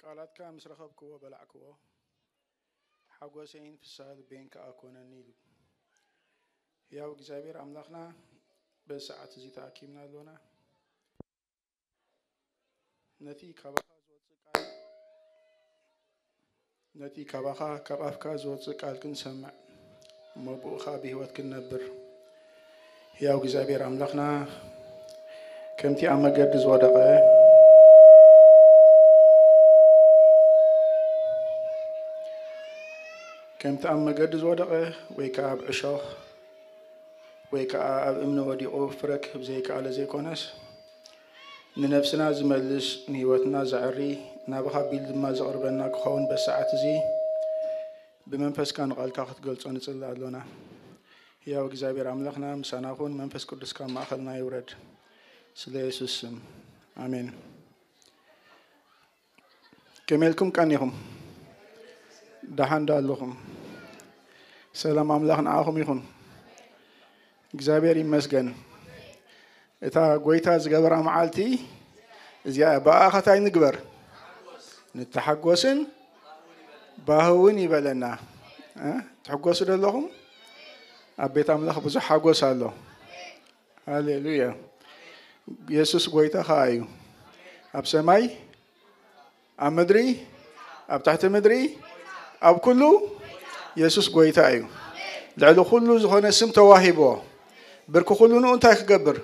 ቃላትካ ምስ ረኸብክዎ በላዕክዎ፣ ሓጎሰይን ፍስሃ ልበይን ከኣ ኮነኒ ኢሉ። ሕያው እግዚኣብሔር ኣምላኽና፣ በዚ ሰዓት እዚ ተኣኪብና ኣሎና። ነቲ ካባኻ ዝወጽእ ቃል፣ ነቲ ካባኻ፣ ካብ ኣፍካ ዝወጽእ ቃል ክንሰምዕ፣ እሞ ብኡ ኸኣ ብህይወት ክንነብር። ሕያው እግዚኣብሔር ኣምላኽና፣ ከምቲ ኣብ መገዲ ዝወደቐ፣ ከምቲ ኣብ መገዲ ዝወደቐ፣ ወይ ከኣ ኣብ ዕሾኽ፣ ወይ ከኣ ኣብ እምኒ ወዲቑ ፍረ ክህብ ዘይከኣለ ዘይኮነስ፣ ንነፍስና ዝመልስ፣ ንህይወትና ዘዐሪ፣ ናባኻ ኣቢሉ ድማ ዘቕርበና ክኸውን በዚ ሰዓት እዚ ብመንፈስካ ንቓልካ ክትገልጾ ንጽሊ ኣሎና። ሕያው እግዚኣብሔር ኣምላኽና ምሳና ኩን፣ መንፈስ ቅዱስካ ኣብ ማእኸልና ይውረድ። ስለ የሱስ ስም፣ ኣሜን። ከመይ ኢልኩም ቀኒኹም? ደሓን ዶ ኣለኹም? ሰላም ኣምላኽ ንዓኹም ይኹን። እግዚኣብሔር ይመስገን። እታ ጎይታ ዝገበራ መዓልቲ እዚኣ፣ ብኣኻ እንታይ ንግበር? ንተሓጎስን ባህውን ይበለና። እ? ትሕጎሱ ዶ ኣለኹም? ኣብ ቤት ኣምላኽ ብዙሕ ሓጎስ ኣሎ። ሃሌሉያ። የሱስ ጎይታ ኸኣ እዩ። ኣብ ሰማይ፣ ኣብ ምድሪ፣ ኣብ ትሕቲ ምድሪ፣ ኣብ ኩሉ የሱስ ጎይታ እዩ። ልዕሊ ኩሉ ዝኾነ ስም ተዋሂብዎ። ብርኪ ኩሉ ንኡ እንታይ ክገብር?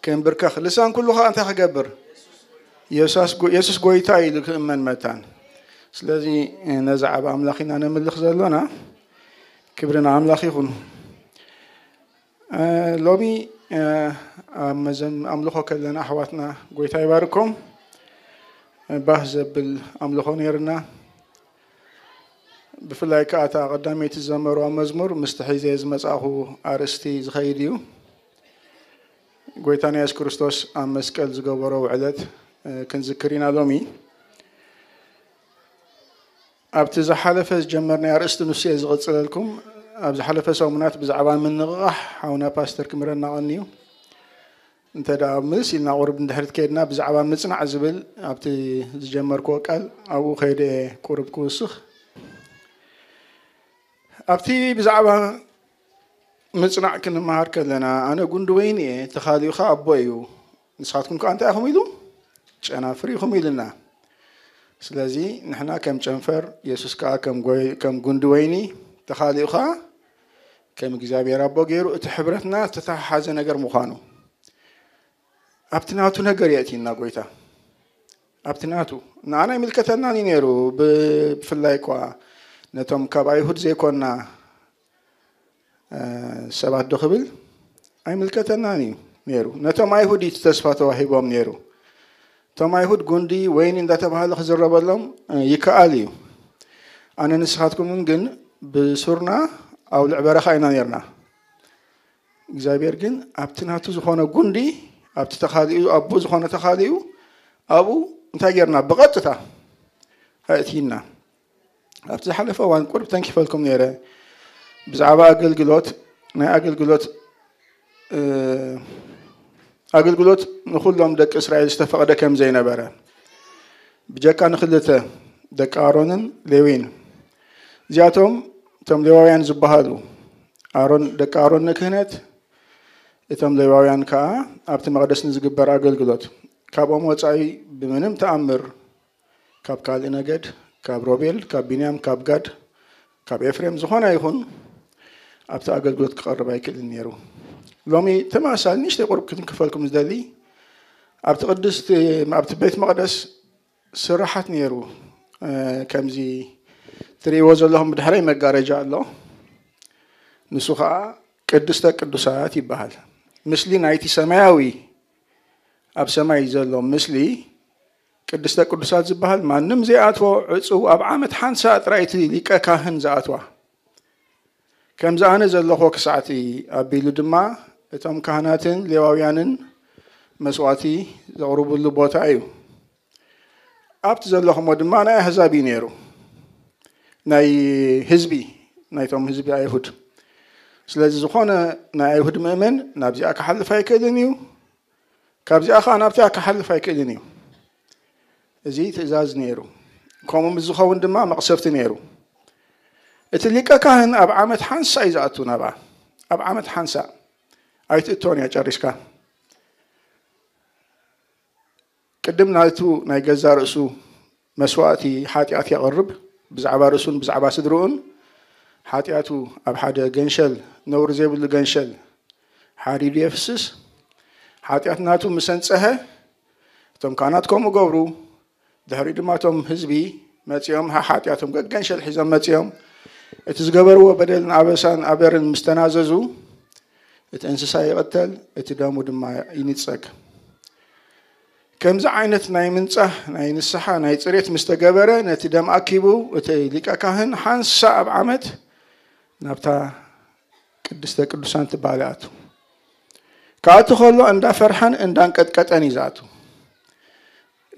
ከንብርከኽ። ልሳን ኩሉ ኸኣ እንታይ ክገብር? የሱስ ጎ-፣ የሱስ ጎይታ እዩ ኢሉ ክእመን መታን። ስለዚ ነዚ ዓቢ ኣምላኽ ኢና ነምልኽ ዘሎና። ክብሪ ንኣምላኽ ይኹን። እ፣ ሎሚ፣ እ፣ ኣብ መዘም-፣ ኣምልኾ ከለና ኣሕዋትና ጎይታ ይባርኮም። እ፣ ባህ ዘብል ኣምልኾ ነይርና። ብፍላይ ከኣ እታ ቀዳመይቲ ዝዘመርዋ መዝሙር ምስቲ ሒዘ ዝመጻእኹ ኣርእስቲ ዝኸይድ እዩ። ጎይታና የሱስ ክርስቶስ ኣብ መስቀል ዝገበሮ ውዕለት፣ እ፣ ክንዝክር ኢና ሎሚ። ኣብቲ ዝሓለፈ ዝጀመርናዮ ኣርእስቲ ንሱ እየ ዝቕጽለልኩም። ኣብ ዝሓለፈ ሰሙናት ብዛዕባ ምንቕቓሕ ሓውና ፓስተር ክምረና ቀንዩ። እንተ ደኣ ምልስ ኢልና ቁሩብ ንድሕሪት ከይድና ብዛዕባ ምጽናዕ ዝብል ኣብቲ ዝጀመርክዎ ቃል ኣብኡ ከይደ እየ ቁሩብ ክውስኽ። ኣብቲ ብዛዕባ ምጽናዕ ክንመሃር ከለና፣ ኣነ ጉንዲ ወይኒ እየ፣ ተኻሊኡ ኸኣ ኣቦ እዩ፣ ንስኻትኩም ከኣ እንታይ ኢኹም ኢሉ? ጨናፍር ኢኹም ኢሉና። ስለዚ ንሕና ከም ጨንፈር፣ የሱስ ከኣ ከም ጎይ-፣ ከም ጉንዲ ወይኒ፣ ተኻሊኡ ኸኣ ከም እግዚኣብሔር ኣቦ ገይሩ፣ እቲ ሕብረትና ዝተተሓሓዘ ነገር ምዃኑ። ኣብቲ ናቱ ነገር የእቲና ጎይታ። ኣብቲ ናቱ። ንኣና ኣይምልከተናን እዩ ነይሩ። ብ-፣ ብፍላይ እኳ ነቶም ካብ ኣይሁድ ዘይኮና፣ እ፣ ሰባት ዶ ክብል? ኣይምልከተናን እዩ ነይሩ። ነቶም ኣይሁድ እዩ እቲ ተስፋ ተዋሂቦም ነይሩ። እቶም ኣይሁድ ጉንዲ ወይኒ እንዳተባሃለ ክዝረበሎም፣ እ፣ ይከኣል እዩ። ኣነ ንስኻትኩምን ግን ብሱርና ኣውልዕ በረኻ ኢና ነይርና። እግዚኣብሔር ግን ኣብቲ ናቱ ዝኾነ ጉንዲ፣ ኣብቲ ተኻሊኡ፣ ኣቦ ዝኾነ ተኻሊኡ፣ ኣብኡ እንታይ ጌርና? ብቐጥታ ኣእቲና። ኣብቲ ዝሓለፈ እዋን ቁሩብ ተንኪፈልኩም ነይረ። ብዛዕባ ኣገልግሎት፣ ናይ ኣገልግሎት፣ እ፣ ኣገልግሎት ንኹሎም ደቂ እስራኤል ዝተፈቕደ ከም ዘይነበረ፣ ብጀካ ንኽልተ፣ ደቂ ኣሮንን ሌዊን። እዚኣቶም እቶም ሌዋውያን ዝበሃሉ፣ ኣሮን፣ ደቂ ኣሮን ንክህነት፣ እቶም ሌዋውያን ከኣ ኣብቲ መቕደስ ንዝግበር ኣገልግሎት። ካብኦም ወጻኢ ብምንም ተኣምር ካብ ካልእ ነገድ፣ ካብ ሮቤል፣ ካብ ቢንያም፣ ካብ ጋድ፣ ካብ ኤፍሬም፣ ዝኾነ ይኹን ኣብቲ ኣገልግሎት ክቐርብ ኣይክእልን ነይሩ። ሎሚ ተመሳሳሊ ንእሽተይ ቁሩብ ክንክፈልኩም ዝደሊ፣ ኣብቲ ቅድስቲ፣ ኣብቲ ቤት መቕደስ ስራሓት ነይሩ። እ፣ ከምዚ ትርእይዎ ዘለኹም ብድሕረይ መጋረጃ ኣሎ። ንሱ ኸኣ ቅድስተ ቅዱሳት ይበሃል። ምስሊ ናይቲ ሰማያዊ፣ ኣብ ሰማይ ዘሎ ምስሊ ቅድስተ ቅዱሳት ዝበሃል ማንም ዘይኣትዎ ዕጹው፣ ኣብ ዓመት ሓንሳእ ጥራይ እቲ ሊቀ ካህን ዝኣትዋ። ከምዚ ኣነ ዘለኹ ክሳዕቲ ኣቢሉ ድማ እቶም ካህናትን ሌዋውያንን መስዋዕቲ ዘቕርብሉ ቦታ እዩ። ኣብቲ ዘለኹሞ ድማ ናይ ኣህዛብ እዩ ነይሩ። ናይ ህዝቢ፣ ናይቶም ህዝቢ ኣይሁድ። ስለዚ ዝኾነ ናይ ኣይሁድ ምእመን ናብዚኣ ክሓልፍ ኣይክእልን እዩ። ካብዚኣ ኸዓ ናብቲኣ ክሓልፍ ኣይክእልን እዩ። እዚ ትእዛዝ ነይሩ። ከምኡ ምስ ዝኸውን ድማ መቕሰፍቲ ነይሩ። እቲ ሊቀ ካህን ኣብ ዓመት ሓንሳእ እዩ ዝኣቱ ናብኣ። ኣብ ዓመት ሓንሳእ ኣይትእቶን እያ ጨሪስካ። ቅድም ናቱ ናይ ገዛ ርእሱ መስዋእቲ ሓጢኣት የቕርብ፣ ብዛዕባ ርእሱን ብዛዕባ ስድርኡን ሓጢኣቱ ኣብ ሓደ ገንሸል፣ ነውሪ ዘይብሉ ገንሸል ሓሪዱ የፍስስ። ሓጢኣት ናቱ ምስ ኣንጸሀ፣ እቶም ካህናት ከምኡ ገብሩ። ድሕሪ ድማ እቶም ህዝቢ መጺኦም ሓጢኣቶም ገገንሸል ሒዞም መጺኦም። እቲ ዝገበርዎ በደልን ኣበሳን ኣበርን ምስ ተናዘዙ፣ እቲ እንስሳ ይቕተል፣ እቲ ደሙ ድማ ይንጸግ። ከምዚ ዓይነት ናይ ምንጻህ፣ ናይ ንስሓ፣ ናይ ጽሬት ምስ ተገበረ፣ ነቲ ደም ኣኪቡ እቲ ሊቀ ካህን ሓንሳእ ኣብ ዓመት ናብታ ቅድስተ ቅዱሳን ትበሃል ይኣቱ። ክኣቱ ከሎ እንዳፈርሐን እንዳንቀጥቀጠን እዩ ዝኣቱ።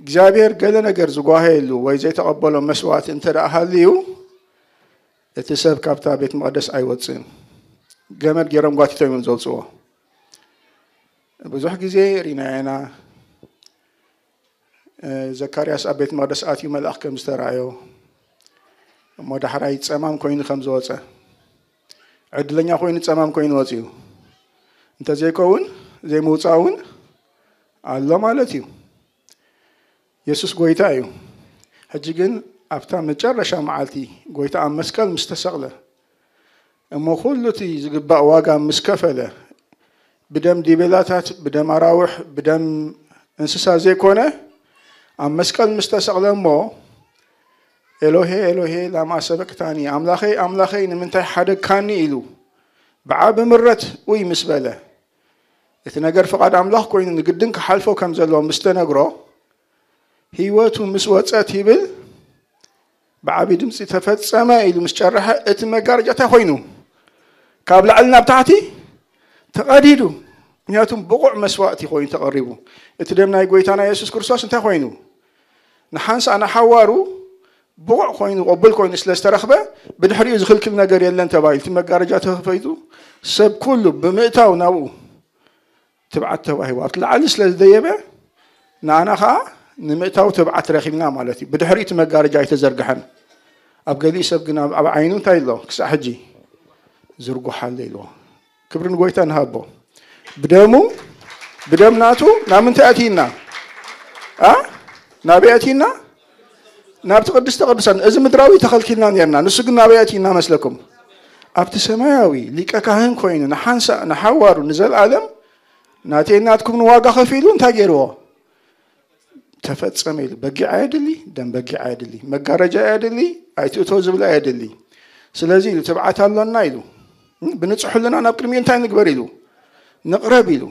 እግዚኣብሔር ገለ ነገር ዝጓሃየሉ ወይ ዘይተቐበሎ መስዋእቲ እንተ ደኣ ሃልዩ፣ እቲ ሰብ ካብታ ቤት መቕደስ ኣይወጽእን። ገመድ ገይሮም ጓቲቶም እዮም ዘውጽዎ። ብዙሕ ግዜ ርኢናዮ ኢና። ዘካርያስ ኣብ ቤት መቕደስ ኣትዩ መልኣኽ ከም ዝተራእዮ፣ እሞ ዳሕራይ ጸማም ኮይኑ ከም ዝወጸ፣ ዕድለኛ ኮይኑ ጸማም ኮይኑ ወጺኡ። እንተዘይከውን ዘይምውጻእ እውን ኣሎ ማለት እዩ። የሱስ ጎይታ እዩ። ሕጂ ግን ኣብታ መጨረሻ መዓልቲ ጎይታ ኣብ መስቀል ምስ ተሰቕለ፣ እሞ ኩሉ እቲ ዝግባእ ዋጋ ምስ ከፈለ፣ ብደም ዲቤላታት፣ ብደም ኣራውሕ፣ ብደም እንስሳ ዘይኮነ፣ ኣብ መስቀል ምስ ተሰቕለ እሞ፣ "ኤሎሄ፣ ኤሎሄ፣ ላማ ሰበቅታኒ?" "ኣምላኸይ፣ ኣምላኸይ፣ ንምንታይ ሓደግካኒ?" ኢሉ ብዓቢ ምረት ኡይ ምስ በለ፣ እቲ ነገር ፍቓድ ኣምላኽ ኮይኑ ንግድን ክሓልፎ ከም ዘለዎ ምስ ተነግሮ፣ ህይወቱ ምስ ወጸት ይብል፣ ብዓቢ ድምጺ "ተፈጸመ" ኢሉ ምስ ጨረሐ፣ እቲ መጋረጃ እንታይ ኮይኑ? ካብ ላዕሊ ናብ ታሕቲ ተቐዲዱ። ምክንያቱም ብቑዕ መስዋእቲ ኮይኑ ተቐሪቡ። እቲ ደም ናይ ጎይታና የሱስ ክርስቶስ እንታይ ኮይኑ? ንሓንሳእ ንሓዋሩ ብቑዕ ኮይኑ፣ ቅቡል ኮይኑ ስለ ዝተረኽበ፣ ብድሕሪኡ ዝኽልክል ነገር የለን ተባሂሉ። እቲ መጋረጃ ተኸፊቱ፣ ሰብ ኩሉ ብምእታው ናብኡ ትብዓት ተዋሂቡ። ኣብቲ ላዕሊ ስለ ዝደየበ፣ ንኣና ኸኣ ንምእታው ትብዓት ረኺብና ማለት እዩ። ብድሕሪኡ እቲ መጋረጃ ኣይተዘርግሐን። ኣብ ገሊኡ ሰብ ግን ኣብ፣ ኣብ ዓይኑ እንታይ ኣሎ? ክሳዕ ሕጂ ዝርጉሕ ኣሎ ኢልዎ። ክብሪ ንጎይታ ንሃቦ። ብደሙ፣ ብደም ናቱ ናብ ምንታይ ኣትይና? ኣ? ናበይ ኣትይና? ናብቲ ቅድስተ ቅዱሳን። እዚ ምድራዊ ተኸልኪልና ኔርና። ንሱ ግን ናበይ ኣትይና መስለኩም? ኣብቲ ሰማያዊ ሊቀ ካህን ኮይኑ ንሓንሳእ ንሓዋሩ ንዘለኣለም ናተይ ናትኩም ንዋጋ ከፊሉ እንታይ ገይርዎ? "ተፈጸመ" ኢሉ። በጊዕ ኣየድሊ፣ ደም በጊዕ ኣየድሊ፣ መጋረጃ ኣየድሊ፣ ኣይትእቶ ዝብል ኣየድሊ። ስለዚ ኢሉ፣ "ትብዓት ኣሎና" ኢሉ። "ብንጹሕ ህልና ናብ ቅድሚኡ እንታይ ንግበር?" ኢሉ። "ንቕረብ" ኢሉ።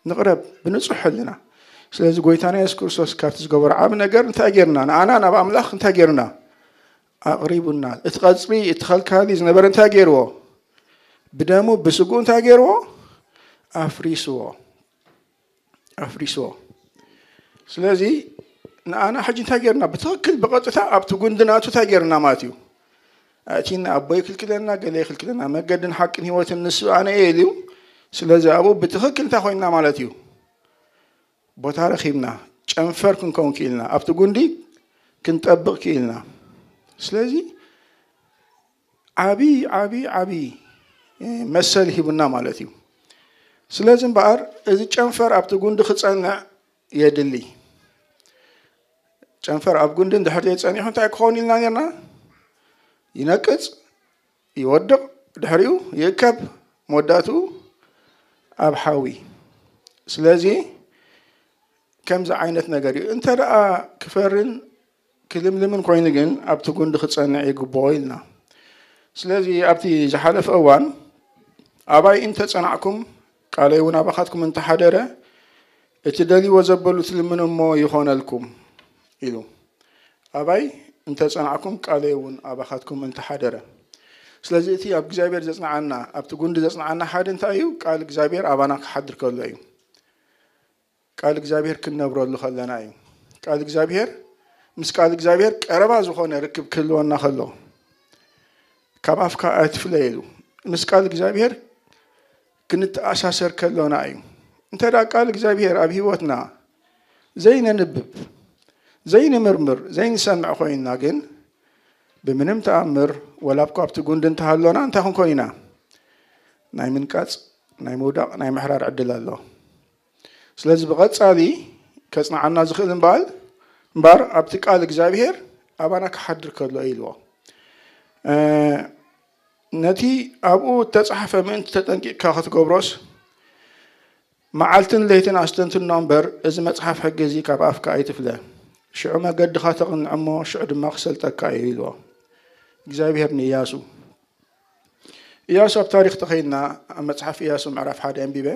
"ንቕረብ ብንጹሕ ህልና." ስለዚ ጎይታና የሱስ ክርስቶስ ካብቲ ዝገበሮ ዓቢ ነገር እንታይ ጌርና? ንኣና ናብ ኣምላኽ እንታይ ጌርና? ኣቕሪቡና። እቲ ቀጽሪ፣ እቲ ኸልካሊ ዝነበረ እንታይ ጌርዎ? ብደሙ፣ ብስግኡ እንታይ ጌርዎ? ኣፍሪስዎ። ኣፍሪስዎ። ስለዚ ንኣና ሕጂ እንታይ ጌርና? ብትኽክል ብቐጥታ ኣብቲ ጉንዲ ናቱ እንታይ ጌርና ማለት እዩ? ኣእቲና፣ "ኣቦ ይክልክለና፣ ገለ ይክልክለና፣ መገድን ሓቅን ህይወትን ንሱ ኣነ እየ" ኢሉ። ስለዚ ኣብኡ ብትኽክል እንታይ ኮይንና ማለት እዩ? ቦታ ረኺብና፣ ጨንፈር ክንከውን ክኢልና፣ ኣብቲ ጉንዲ ክንጠብቕ ክኢልና። ስለዚ ዓቢ፣ ዓቢ፣ ዓቢ፣ እ፣ መሰል ሂቡና ማለት እዩ። ስለዚ እምበኣር እዚ ጨንፈር ኣብቲ ጉንዲ ክጸንዕ የድሊ። ጨንፈር ኣብ ጉንዲ እንድሕር ዘይጸኒሑ እንታይ ክኸውን ኢልና ኔርና? ይነቅጽ፣ ይወድቕ፣ ድሕሪኡ ይእከብ፣ መወዳእትኡ ኣብ ሓዊ። ስለዚ ከምዚ ዓይነት ነገር እዩ። እንተ ደኣ ክፈርን ክልምልምን ኮይኑ ግን ኣብቲ ጉንዲ ክጸንዕ ይግብኦ ኢልና። ስለዚ ኣብቲ ዝሓለፈ እዋን፣ "ኣባይ እንተ ጸናዕኩም፣ ቃለይ እውን ኣባኻትኩም እንተ ሓደረ፣ እቲ ደልይዎ ዘበሉ ትልምኑ እሞ ይኾነልኩም" ኢሉ። "ኣባይ እንተ ጸናዕኩም፣ ቃለይ እውን ኣባኻትኩም እንተ ሓደረ።" ስለዚ እቲ ኣብ እግዚኣብሔር ዘጽንዓና፣ ኣብቲ ጉንዲ ዘጽንዓና ሓደ እንታይ እዩ? ቃል እግዚኣብሔር ኣባና ክሓድር ከሎ እዩ። ቃል እግዚኣብሔር ክንነብረሉ ከለና እዩ። ቃል እግዚኣብሔር፣ ምስ ቃል እግዚኣብሔር ቀረባ ዝኾነ ርክብ ክህልወና ከሎ፣ "ካብ ኣፍካ ኣይትፍለየሉ፣ ምስ ቃል እግዚኣብሔር ክንተኣሳሰር ከሎና እዩ።" እንተ ደኣ ቃል እግዚኣብሔር ኣብ ህይወትና ዘይነንብብ፣ ዘይንምርምር ዘይንሰምዕ ኮይንና ግን ብምንም ተኣምር ወላ ኣብኳ ኣብቲ ጉንዲ እንተሃሎና እንታይ ክንኮን ኢና? ናይ ምንቃጽ ናይ ምውዳቕ ናይ ምሕራር ዕድል ኣሎ። ስለዚ ብቐጻሊ ከጽንዓና ዝኽእል እምበኣል እምባር ኣብቲ ቃል እግዚኣብሄር ኣባና ክሓድር ከሎ እዩ ኢልዎ። ነቲ ኣብኡ እተጻሕፈ ምእንቲ ተጠንቂቕካ ክትገብሮስ መዓልትን ለይትን ኣስተንትኖ እምበር እዚ መጽሓፍ ሕጊ እዚ ካብ ኣፍካ ኣይትፍለ። ሽዑ መገድኻ ተቕንዕ እሞ ሽዑ ድማ ክሰልጠካ እዩ ኢልዎ እግዚኣብሄር ንእያሱ። እያሱ ኣብ ታሪክ ተኸይድና ኣብ መጽሓፍ እያሱ ምዕራፍ ሓደ ኣንቢበ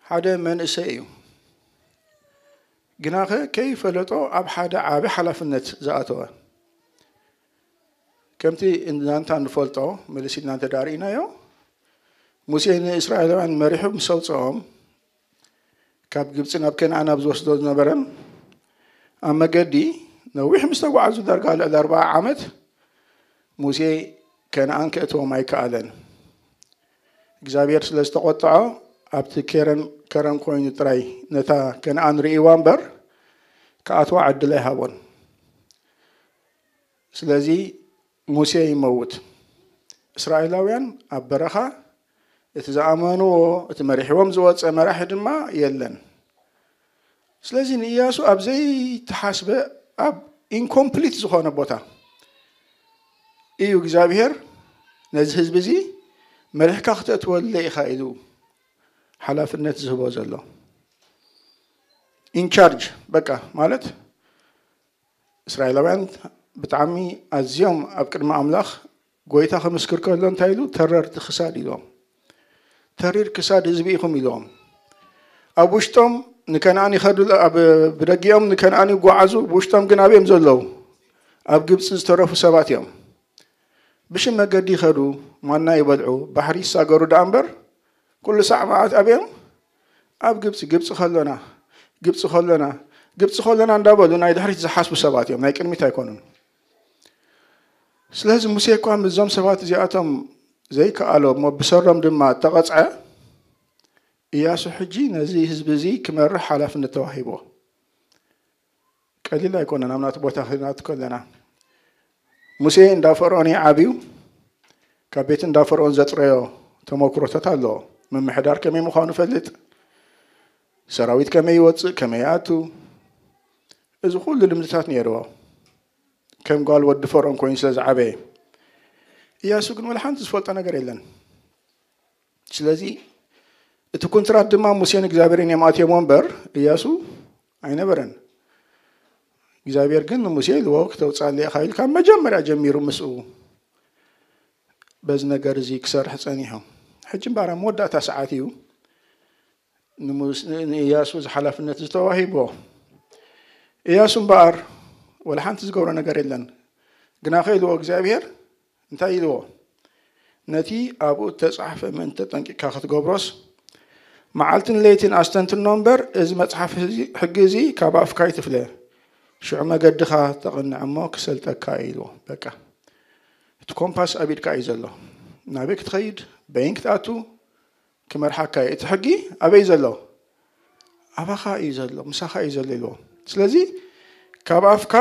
ሓደ መንእሰይ እዩ። ግናኸ ከይፈለጦ ኣብ ሓደ ዓቢ ሓላፍነት ዝኣተወ ከምቲ እናንታ ንፈልጦ መለስ ኢልና እንተ ዳርኢናዮ ሙሴ ንእስራኤላውያን መሪሑ ምስ ኣውፅኦም ካብ ግብፂ ናብ ከነኣን ኣብ ዝወስዶ ዝነበረ ኣብ መገዲ ነዊሕ ምስ ተጓዓዙ ዳርጋ ልዕሊ ኣርባዓ ዓመት ሙሴ ከነኣን ከእትዎም ኣይከኣለን። እግዚኣብሔር ስለ ዝተቆጥዖ ኣብቲ ከረን ከረን ኮይኑ ጥራይ ነታ ከነኣን ርእይዋ እምበር ክኣትዋ ዕድል ኣይሃቦን። ስለዚ ሙሴ ይመውት። እስራኤላውያን ኣብ በረኻ እቲ ዝኣመንዎ እቲ መሪሕዎም ዝወፀ መራሒ ድማ የለን። ስለዚ ንእያሱ ኣብ ዘይተሓስበ ኣብ ኢንኮምፕሊት ዝኾነ ቦታ እዩ እግዚኣብሔር ነዚ ህዝቢ እዚ መሪሕካ ክተእትወለ ኢኻ ኢሉ ሓላፍነት ዝህቦ ዘሎ። ኢንቻርጅ በቃ ማለት እስራኤላውያን ብጣዕሚ ኣዝዮም ኣብ ቅድሚ ኣምላኽ ጎይታ ክምስክር ከሎ እንታይ ኢሉ? ተረርቲ ክሳድ ኢልዎም። ተሪር ክሳድ ህዝቢ ኢኹም ኢልዎም። ኣብ ውሽጦም ንከነኣን ይኸዱ፣ ኣብ ብደጊኦም ንከነኣን ይጓዓዙ፣ ብውሽጦም ግን ኣበዮም ዘለዉ? ኣብ ግብፂ ዝተረፉ ሰባት እዮም። ብሽም መገዲ ይኸዱ፣ ማና ይበልዑ፣ ባሕሪ ይሳገሩ ደኣ እምበር ኩሉ ሳዕ መዓት ኣበዮም ኣብ ግብፂ፣ ግብፂ ከሎና፣ ግብፂ ከሎና፣ ግብፂ ከሎና እንዳበሉ ናይ ድሕሪት ዝሓስቡ ሰባት እዮም፣ ናይ ቅድሚት ኣይኮኑን። ስለዚ ሙሴ እኳ ምስዞም ሰባት እዚኣቶም ዘይከኣሎ እሞ ብሰሮም ድማ እተቐፅዐ፣ እያሱ ሕጂ ነዚ ህዝቢ እዚ ክመርሕ ሓላፍነት ተዋሂብዎ። ቀሊል ኣይኮነን። ኣብ ናቱ ቦታ ክናቱ ከለና ሙሴ እንዳ ፈርዖን እዩ ዓብዩ። ካብ ቤት እንዳ ፈርዖን ዘጥረዮ ተመክሮታት ኣለዎ። ምምሕዳር ከመይ ምዃኑ ፈልጥ፣ ሰራዊት ከመይ ይወፅእ ከመይ ይኣቱ፣ እዚ ኩሉ ልምድታት ነይርዎ። ከም ጓል ወዲ ፈርዖን ኮይኑ ስለ ዝዓበየ እያሱ ግን ወላ ሓንቲ ዝፈልጦ ነገር የለን። ስለዚ እቲ ኩንትራት ድማ ሙሴን እግዚኣብሔርን እዮም ኣትየሞ እምበር እያሱ ኣይነበረን። እግዚኣብሔር ግን ንሙሴ ኢልዎ ክተውፅኣለይ ኢኻ ኢሉ ካብ መጀመርያ ጀሚሩ ምስኡ በዚ ነገር እዚ ክሰርሕ ፀኒሑ። ሕጂ እምበኣር ኣብ መወዳእታ ሰዓት እዩ ንሙስ- ንእያሱ እዚ ሓላፍነት ዝተዋሂቦ። እያሱ እምበኣር ወላ ሓንቲ ዝገብሮ ነገር የለን። ግናኸ ኢልዎ እግዚኣብሔር እንታይ ኢልዎ? ነቲ ኣብኡ እተጻሕፈ ምእንቲ ተጠንቂቕካ ክትገብሮስ መዓልትን ለይትን ኣስተንትኖ እምበር እዚ መጽሓፍ እዚ- ሕጊ እዚ ካብ ኣፍካ ኣይትፍለ። ሽዑ መገድኻ ተቕንዕ እሞ ክሰልጠካ እዩ ኢልዎ። በቃ እቲ ኮምፓስ ኣብ ኢድካ እዩ ዘሎ። ናበይ ክትኸይድ በይን ክትኣቱ ክመርሓካ እዩ። እቲ ሕጊ ኣበይ ዘሎ? ኣባኻ እዩ ዘሎ፣ ምሳኻ እዩ ዘሎ ኢልዎ። ስለዚ ካብ ኣፍካ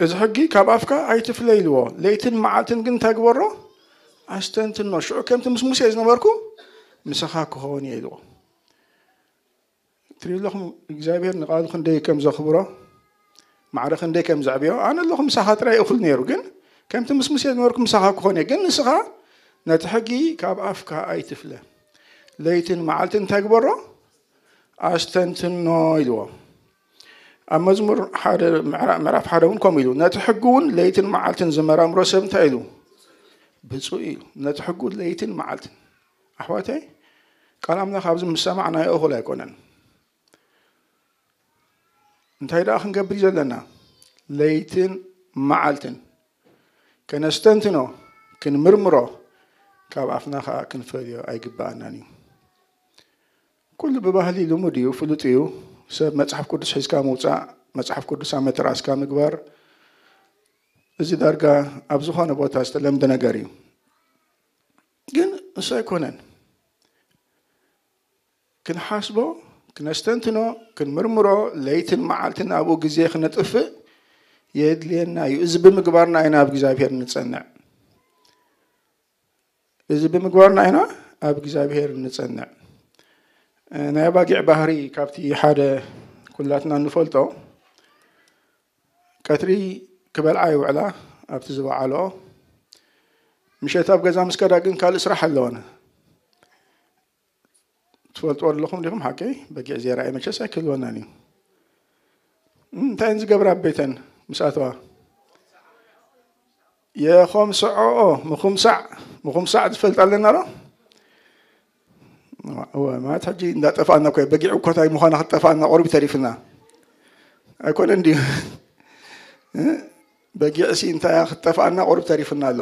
እዚ ሕጊ ካብ ኣፍካ ኣይትፍለ ኢልዎ። ለይትን መዓልትን ግን እንታይ ግበሮ? ኣስተንትኖ። ሽዑ ከምቲ ምስ ሙሴ ዝነበርኩ ምሳኻ ክኸውን እየ ኢልዎ። ትሪኡ ኣለኹም እግዚኣብሔር ንቃሉ ክንደይ ከም ዘኽብሮ ማዕረ ክንደይ ከም ዘዕብዮ። ኣነ ኣለኹ ምሳኻ ጥራይ እኹል ነይሩ፣ ግን ከምቲ ምስ ሙሴ ዝነበርኩ ምሳኻ ክኾን እየ። ግን ንስኻ ነቲ ሕጊ ካብ ኣፍካ ኣይትፍለ። ለይትን መዓልትን እንታይ ግበሮ? ኣስተንትኖ ኢልዎ። ኣብ መዝሙር ሓደ ምዕራ- ምዕራፍ ሓደ እውን ከምኡ ኢሉ ነቲ ሕጊ እውን ለይትን መዓልትን ዝመራምሮ ሰብ እንታይ ኢሉ? ብፁዕ ኢሉ። ነቲ ሕጉ ለይትን መዓልትን ኣሕዋተይ ቃል ኣምላኽ ኣብዚ ምስ ሰማዕናዮ እኹል ኣይኮነን። እንታይ ደኣ ክንገብር እዩ ዘለና? ለይትን መዓልትን ከነስተንትኖ ክንምርምሮ ካብ ኣፍና ከዓ ክንፈልዮ ኣይግበኣናን እዩ። ኩሉ ብባህሊ ልሙድ እዩ፣ ፍሉጥ እዩ። ሰብ መፅሓፍ ቅዱስ ሒዝካ ምውፃእ፣ መፅሓፍ ቅዱስ ኣብ መተራእስካ ምግባር፣ እዚ ዳርጋ ኣብ ዝኾነ ቦታ ዝተለምደ ነገር እዩ። ግን እሱ ኣይኮነን። ክንሓስቦ ክነስተንትኖ፣ ክንምርምሮ፣ ለይትን መዓልትን ኣብኡ ግዜ ክነጥፍእ የድልየና እዩ። እዚ ብምግባርና ኢና ኣብ እግዚኣብሔር ንጸንዕ። እዚ ብምግባርና ኢና ኣብ እግዚኣብሔር ንጸንዕ። ናይ ኣባጊዕ ባህሪ ካብቲ ሓደ ኩላትና እንፈልጦ፣ ቀትሪ ክበልዓ ይውዕላ ኣብቲ ዝበዓልኦ። ምሸት ኣብ ገዛ ምስ ከዳ ግን ካልእ ስራሕ ኣለወን። ትፈልጥዎ ኣለኹም ዲኹም? ሓቀይ በጊዕ ዜራ እየ መቸስ ኣይክህልወናን እዩ። እም፣ እንታይ እየን ዝገብራ ኣብ ቤተን ምስ ኣተዋ? የኾምስዐኦ። ምኹምሳዕ፣ ምኹምሳዕ ዝፈልጥ ኣለና ዶ? እወ፣ ማለት ሕጂ እንዳጠፋእና እኮ እዩ። በጊዕ እኮ እንታይ ምዃና ክትጠፋእና ቁሩብ ተሪፍና። ኣይኮነን ድዩ? እ? በጊዕሲ እንታይ እያ ክትጠፋእና ቁሩብ ተሪፍና ኣሎ።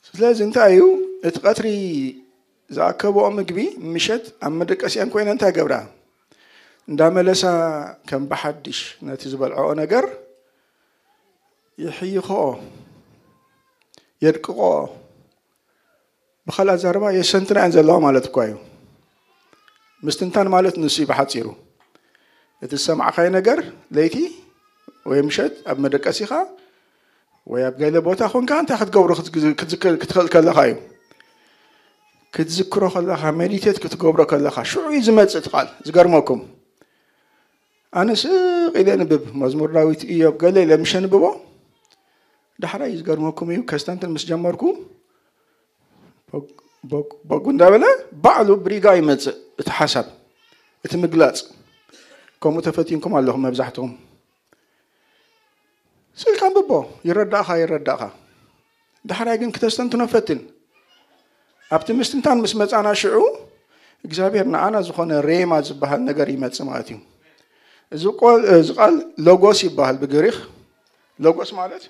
ስለዚ እንታይ እዩ እቲ ቀትሪ ዝኣከብኦ ምግቢ ምሸት ኣብ መደቀሲኣን ኮይነን እንታይ ገብራ? እንዳመለሳ ከም ብሓድሽ ነቲ ዝበልዐኦ ነገር ይሕይኽኦ፣ የድቅቕኦ። ብኻልእ ኣዛርባ የሰንትና እየን ዘለዋ ማለት እኳ እዩ። ምስትንታን ማለት ንሱ እዩ ብሓጺሩ። እቲ ዝሰማዕካዮ ነገር ለይቲ ወይ ምሸት ኣብ መደቀሲኻ ወይ ኣብ ገለ ቦታ ኮንካ እንታይ ክትገብሮ ክትግ-፣ ክትዝክር፣ ክትኽእል ከለኻ እዩ። ክትዝክሮ ከለኻ፣ ሜዲቴት ክትገብሮ ከለኻ፣ ሽዑ እዩ ዝመጽእ እቲ ቃል። ዝገርመኩም። ኣነ ስቕ ኢለ የንብብ። መዝሙር ዳዊት፣ ኢዮብ፣ ገለ ኢለ ምሽ የንብቦ። ዳሕራይ እዩ ዝገርመኩም እዩ፣ ከስተንትን ምስ ጀመርኩ፣ ቦግ፣ ቦግ፣ ቦግ እንዳበለ ባዕሉ ብሪጋ ይመጽእ እቲ ሓሳብ፣ እቲ ምግላጽ። ከምኡ ተፈቲንኩም ኣለኹም መብዛሕትኹም። ስኢልካ ኣንብቦ፣ ይረዳእኻ፣ ይረዳእኻ። ዳሕራይ ግን ክተስተንትኖ ፈትን። ኣብቲ ምስትንታን ምስ መጻና ሽዑ እግዚኣብሔር ንኣና ዝኾነ ሬማ ዝበሃል ነገር ይመጽእ ማለት እዩ። እዚ ቆል-፣ እዚ ቃል ሎጎስ ይበሃል ብግሪኽ። ሎጎስ ማለት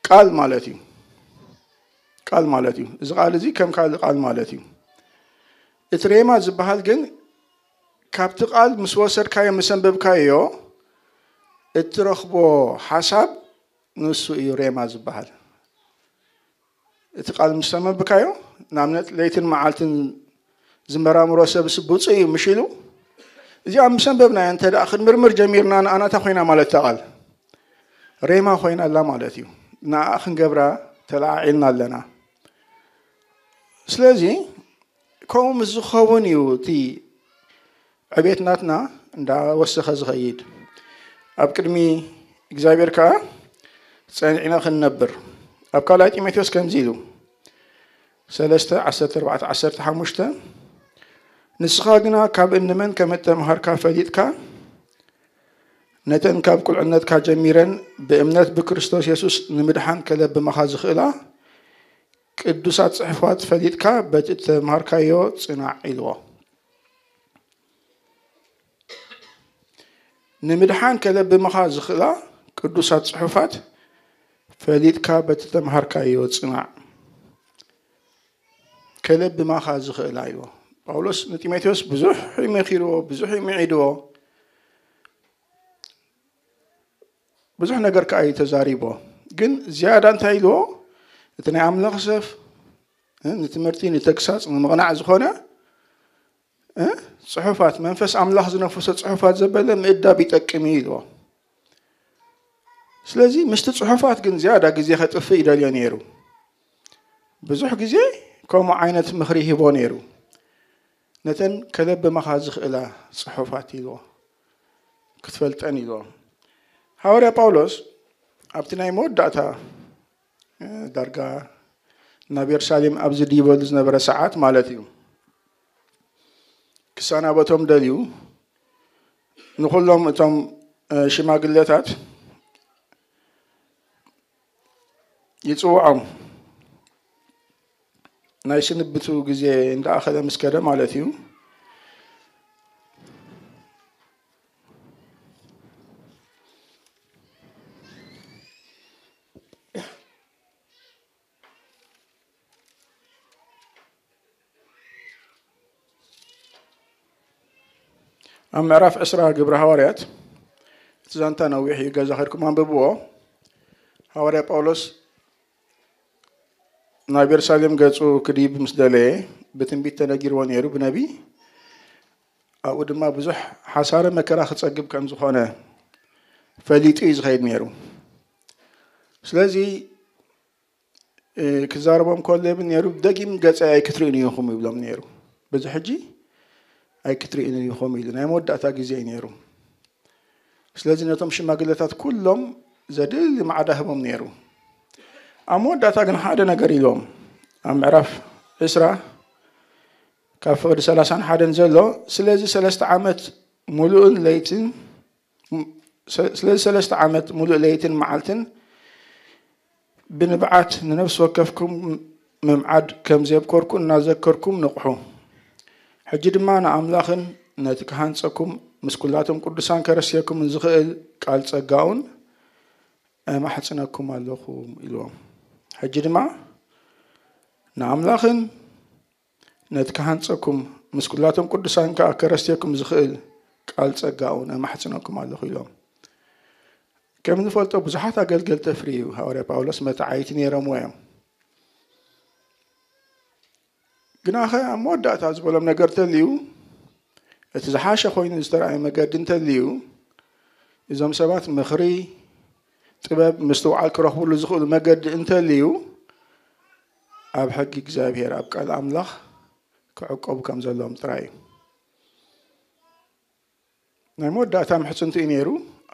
ቃል ማለት እዩ። ቃል ማለት እዩ። እዚ ቃል እዚ ከም ካልእ ቃል ማለት እዩ። እቲ ሬማ ዝበሃል ግን ካብቲ ቃል ምስ ወሰድካዮ፣ ምስ ኣንበብካዮ እትረኽቦ ሓሳብ ንሱ እዩ ሬማ ዝበሃል። እቲ ቃል ምስ ኣንበብካዮ፣ ንኣብነት ለይትን መዓልትን ዝመራምሮ ሰብስ ብፁዕ እዩ ምሽ ኢሉ። እዚኣ ምስ ኣንበብናዮ እንተ ደኣ ክንምርምር ጀሚርና፣ ንኣናታ ኮይና ማለት እታ ቃል ሬማ ኮይና ኣላ ማለት እዩ። ንኣ ክንገብራ ተለዓዒልና ኣለና። ስለዚ ከምኡ ምስ ዝኸውን እዩ እቲ ዕቤት ናትና እንዳወሰኸ ዝኸይድ። ኣብ ቅድሚ እግዚኣብሔር ከኣ ጸኒዕና ክንነብር። ኣብ ካልኣይ ጢሞቴዎስ ከምዚ ኢሉ፣ ሰለስተ፣ ዓሰርተ ኣርባዕተ፣ ዓሰርተ ሓሙሽተ፣ ንስኻ ግና ካብ እንመን ከም እተምሃርካ ፈሊጥካ፣ ነተን ካብ ቁልዕነትካ ጀሚረን ብእምነት ብክርስቶስ የሱስ ንምድሓን ከለብማኻ ዝኽእላ ቅዱሳት ጽሑፋት ፈሊጥካ በቲ እተምሃርካዮ ጽናዕ ኢልዎ። ንምድሓን ከለብምኻ ዝኽእላ ቅዱሳት ጽሑፋት ፈሊጥካ በቲ ተምሃርካዮ ጽናዕ። ከለብማኻ ዝኽእላ ኢልዎ። ጳውሎስ ንጢሞቴዎስ ብዙሕ እዩ መኺርዎ፣ ብዙሕ እዩ ምዒድዎ። ብዙሕ ነገር ከኣ እዩ ተዛሪቦ። ግን ዝያዳ እንታይ ኢልዎ? እቲ ናይ ኣምላኽ ሰፍ፣ እ፣ ንትምህርቲ፣ ንተግሳጽ፣ ንምቕናዕ ዝኾነ፣ እ፣ ጽሑፋት፣ መንፈስ ኣምላኽ ዝነፈሶ ጽሑፋት ዘበለ ምእዳብ ይጠቅም እዩ ኢልዎ። ስለዚ ምስቲ ጽሑፋት ግን ዝያዳ ግዜ ከጥፍእ ይደልዮ ነይሩ። ብዙሕ ግዜ ከምኡ ዓይነት ምኽሪ ሂቦ ነይሩ። ነተን ከለብማኻ ዝኽእላ ጽሑፋት ኢልዎ፣ ክትፈልጠን ኢልዎ። ሃዋርያ ጳውሎስ ኣብቲ ናይ መወዳእታ፣ እ፣ ዳርጋ ናብ የሩሳሌም ኣብ ዝድይበሉ ዝነበረ ሰዓት ማለት እዩ፣ ክሰናበቶም ደልዩ ንኹሎም እቶም፣ እ፣ ሽማግለታት ይጽውዖም። ናይ ስንብቱ ግዜ እንዳኣኸለ ምስ ከደ ማለት እዩ። ኣብ ምዕራፍ ዕስራ ግብሪ ሃዋርያት፣ እቲ ዛንታ ነዊሕ እዩ፣ ገዛ ኸድኩም ኣንብብዎ። ሃዋርያ ጳውሎስ ናብ የሩሳሌም ገጹ ክድይብ ምስ ደለየ፣ ብትንቢት ተነጊርዎ ነይሩ፣ ብነቢይ። ኣብኡ ድማ ብዙሕ ሓሳረ መከራ ክጸግብ ከም ዝኾነ ፈሊጡ እዩ ዝኸይድ ነይሩ። ስለዚ ክዛረቦም ከሎ ይብል ነይሩ፣ ደጊም ገጸይ ኣይክትርእዩኒ ኢኹም ይብሎም ነይሩ። በዚ ሕጂ ኣይክትርእዩኒ ኢኹም ኢሉ ናይ መወዳእታ ግዜ እዩ ነይሩ። ስለዚ ነቶም ሽማግለታት ኩሎም ዘድሊ ማዕዳ ህቦም ነይሩ። ኣብ መወዳእታ ግን ሓደ ነገር ኢሎም ኣብ ምዕራፍ ዕስራ ካብ ፍቕዲ ሰላሳን ሓደን ዘሎ፣ ስለዚ ሰለስተ ዓመት ሙሉእን ለይትን ስለዚ ሰለስተ ዓመት ሙሉእ ለይትን መዓልትን ብንብዓት ንነፍሲ ወከፍኩም ምምዓድ ከም ዘብኮርኩ እናዘከርኩም ንቕሑ። ሕጂ ድማ ንኣምላኽን ነቲ ክሃንጸኩም ምስ ኩላቶም ቅዱሳን ከረስየኩምን ዝኽእል ቃል ጸጋኡን እማሕጽነኩም ኣለኹ ኢልዎም። ሕጂ ድማ ንኣምላኽን ነቲ ክሃንጸኩም ምስ ኩላቶም ቅዱሳን ከኣ ከረስየኩም ዝኽእል ቃል ጸጋኡን እማሕጽነኩም ኣለኹ ኢሎም። ከም ንፈልጦ ብዙሓት ኣገልገልቲ ኣፍርዩ። ሃዋርያ ጳውሎስ መተዓይቲ ነይሮምዎ እዮም። ግናኸ ኣብ መወዳእታ ዝበሎም ነገር እንተልዩ፣ እቲ ዝሓሸ ኮይኑ ዝተረኣየ መገዲ እንተልዩ፣ እዞም ሰባት ምኽሪ፣ ጥበብ፣ ምስትውዓል ክረኽብሉ ዝኽእሉ መገዲ እንተልዩ፣ ኣብ ሕጊ እግዚኣብሔር፣ ኣብ ቃል ኣምላኽ ክዕቀቡ ከም ዘለዎም ጥራይ እዩ። ናይ መወዳእታ ምሕጽንትኡ ነይሩ፣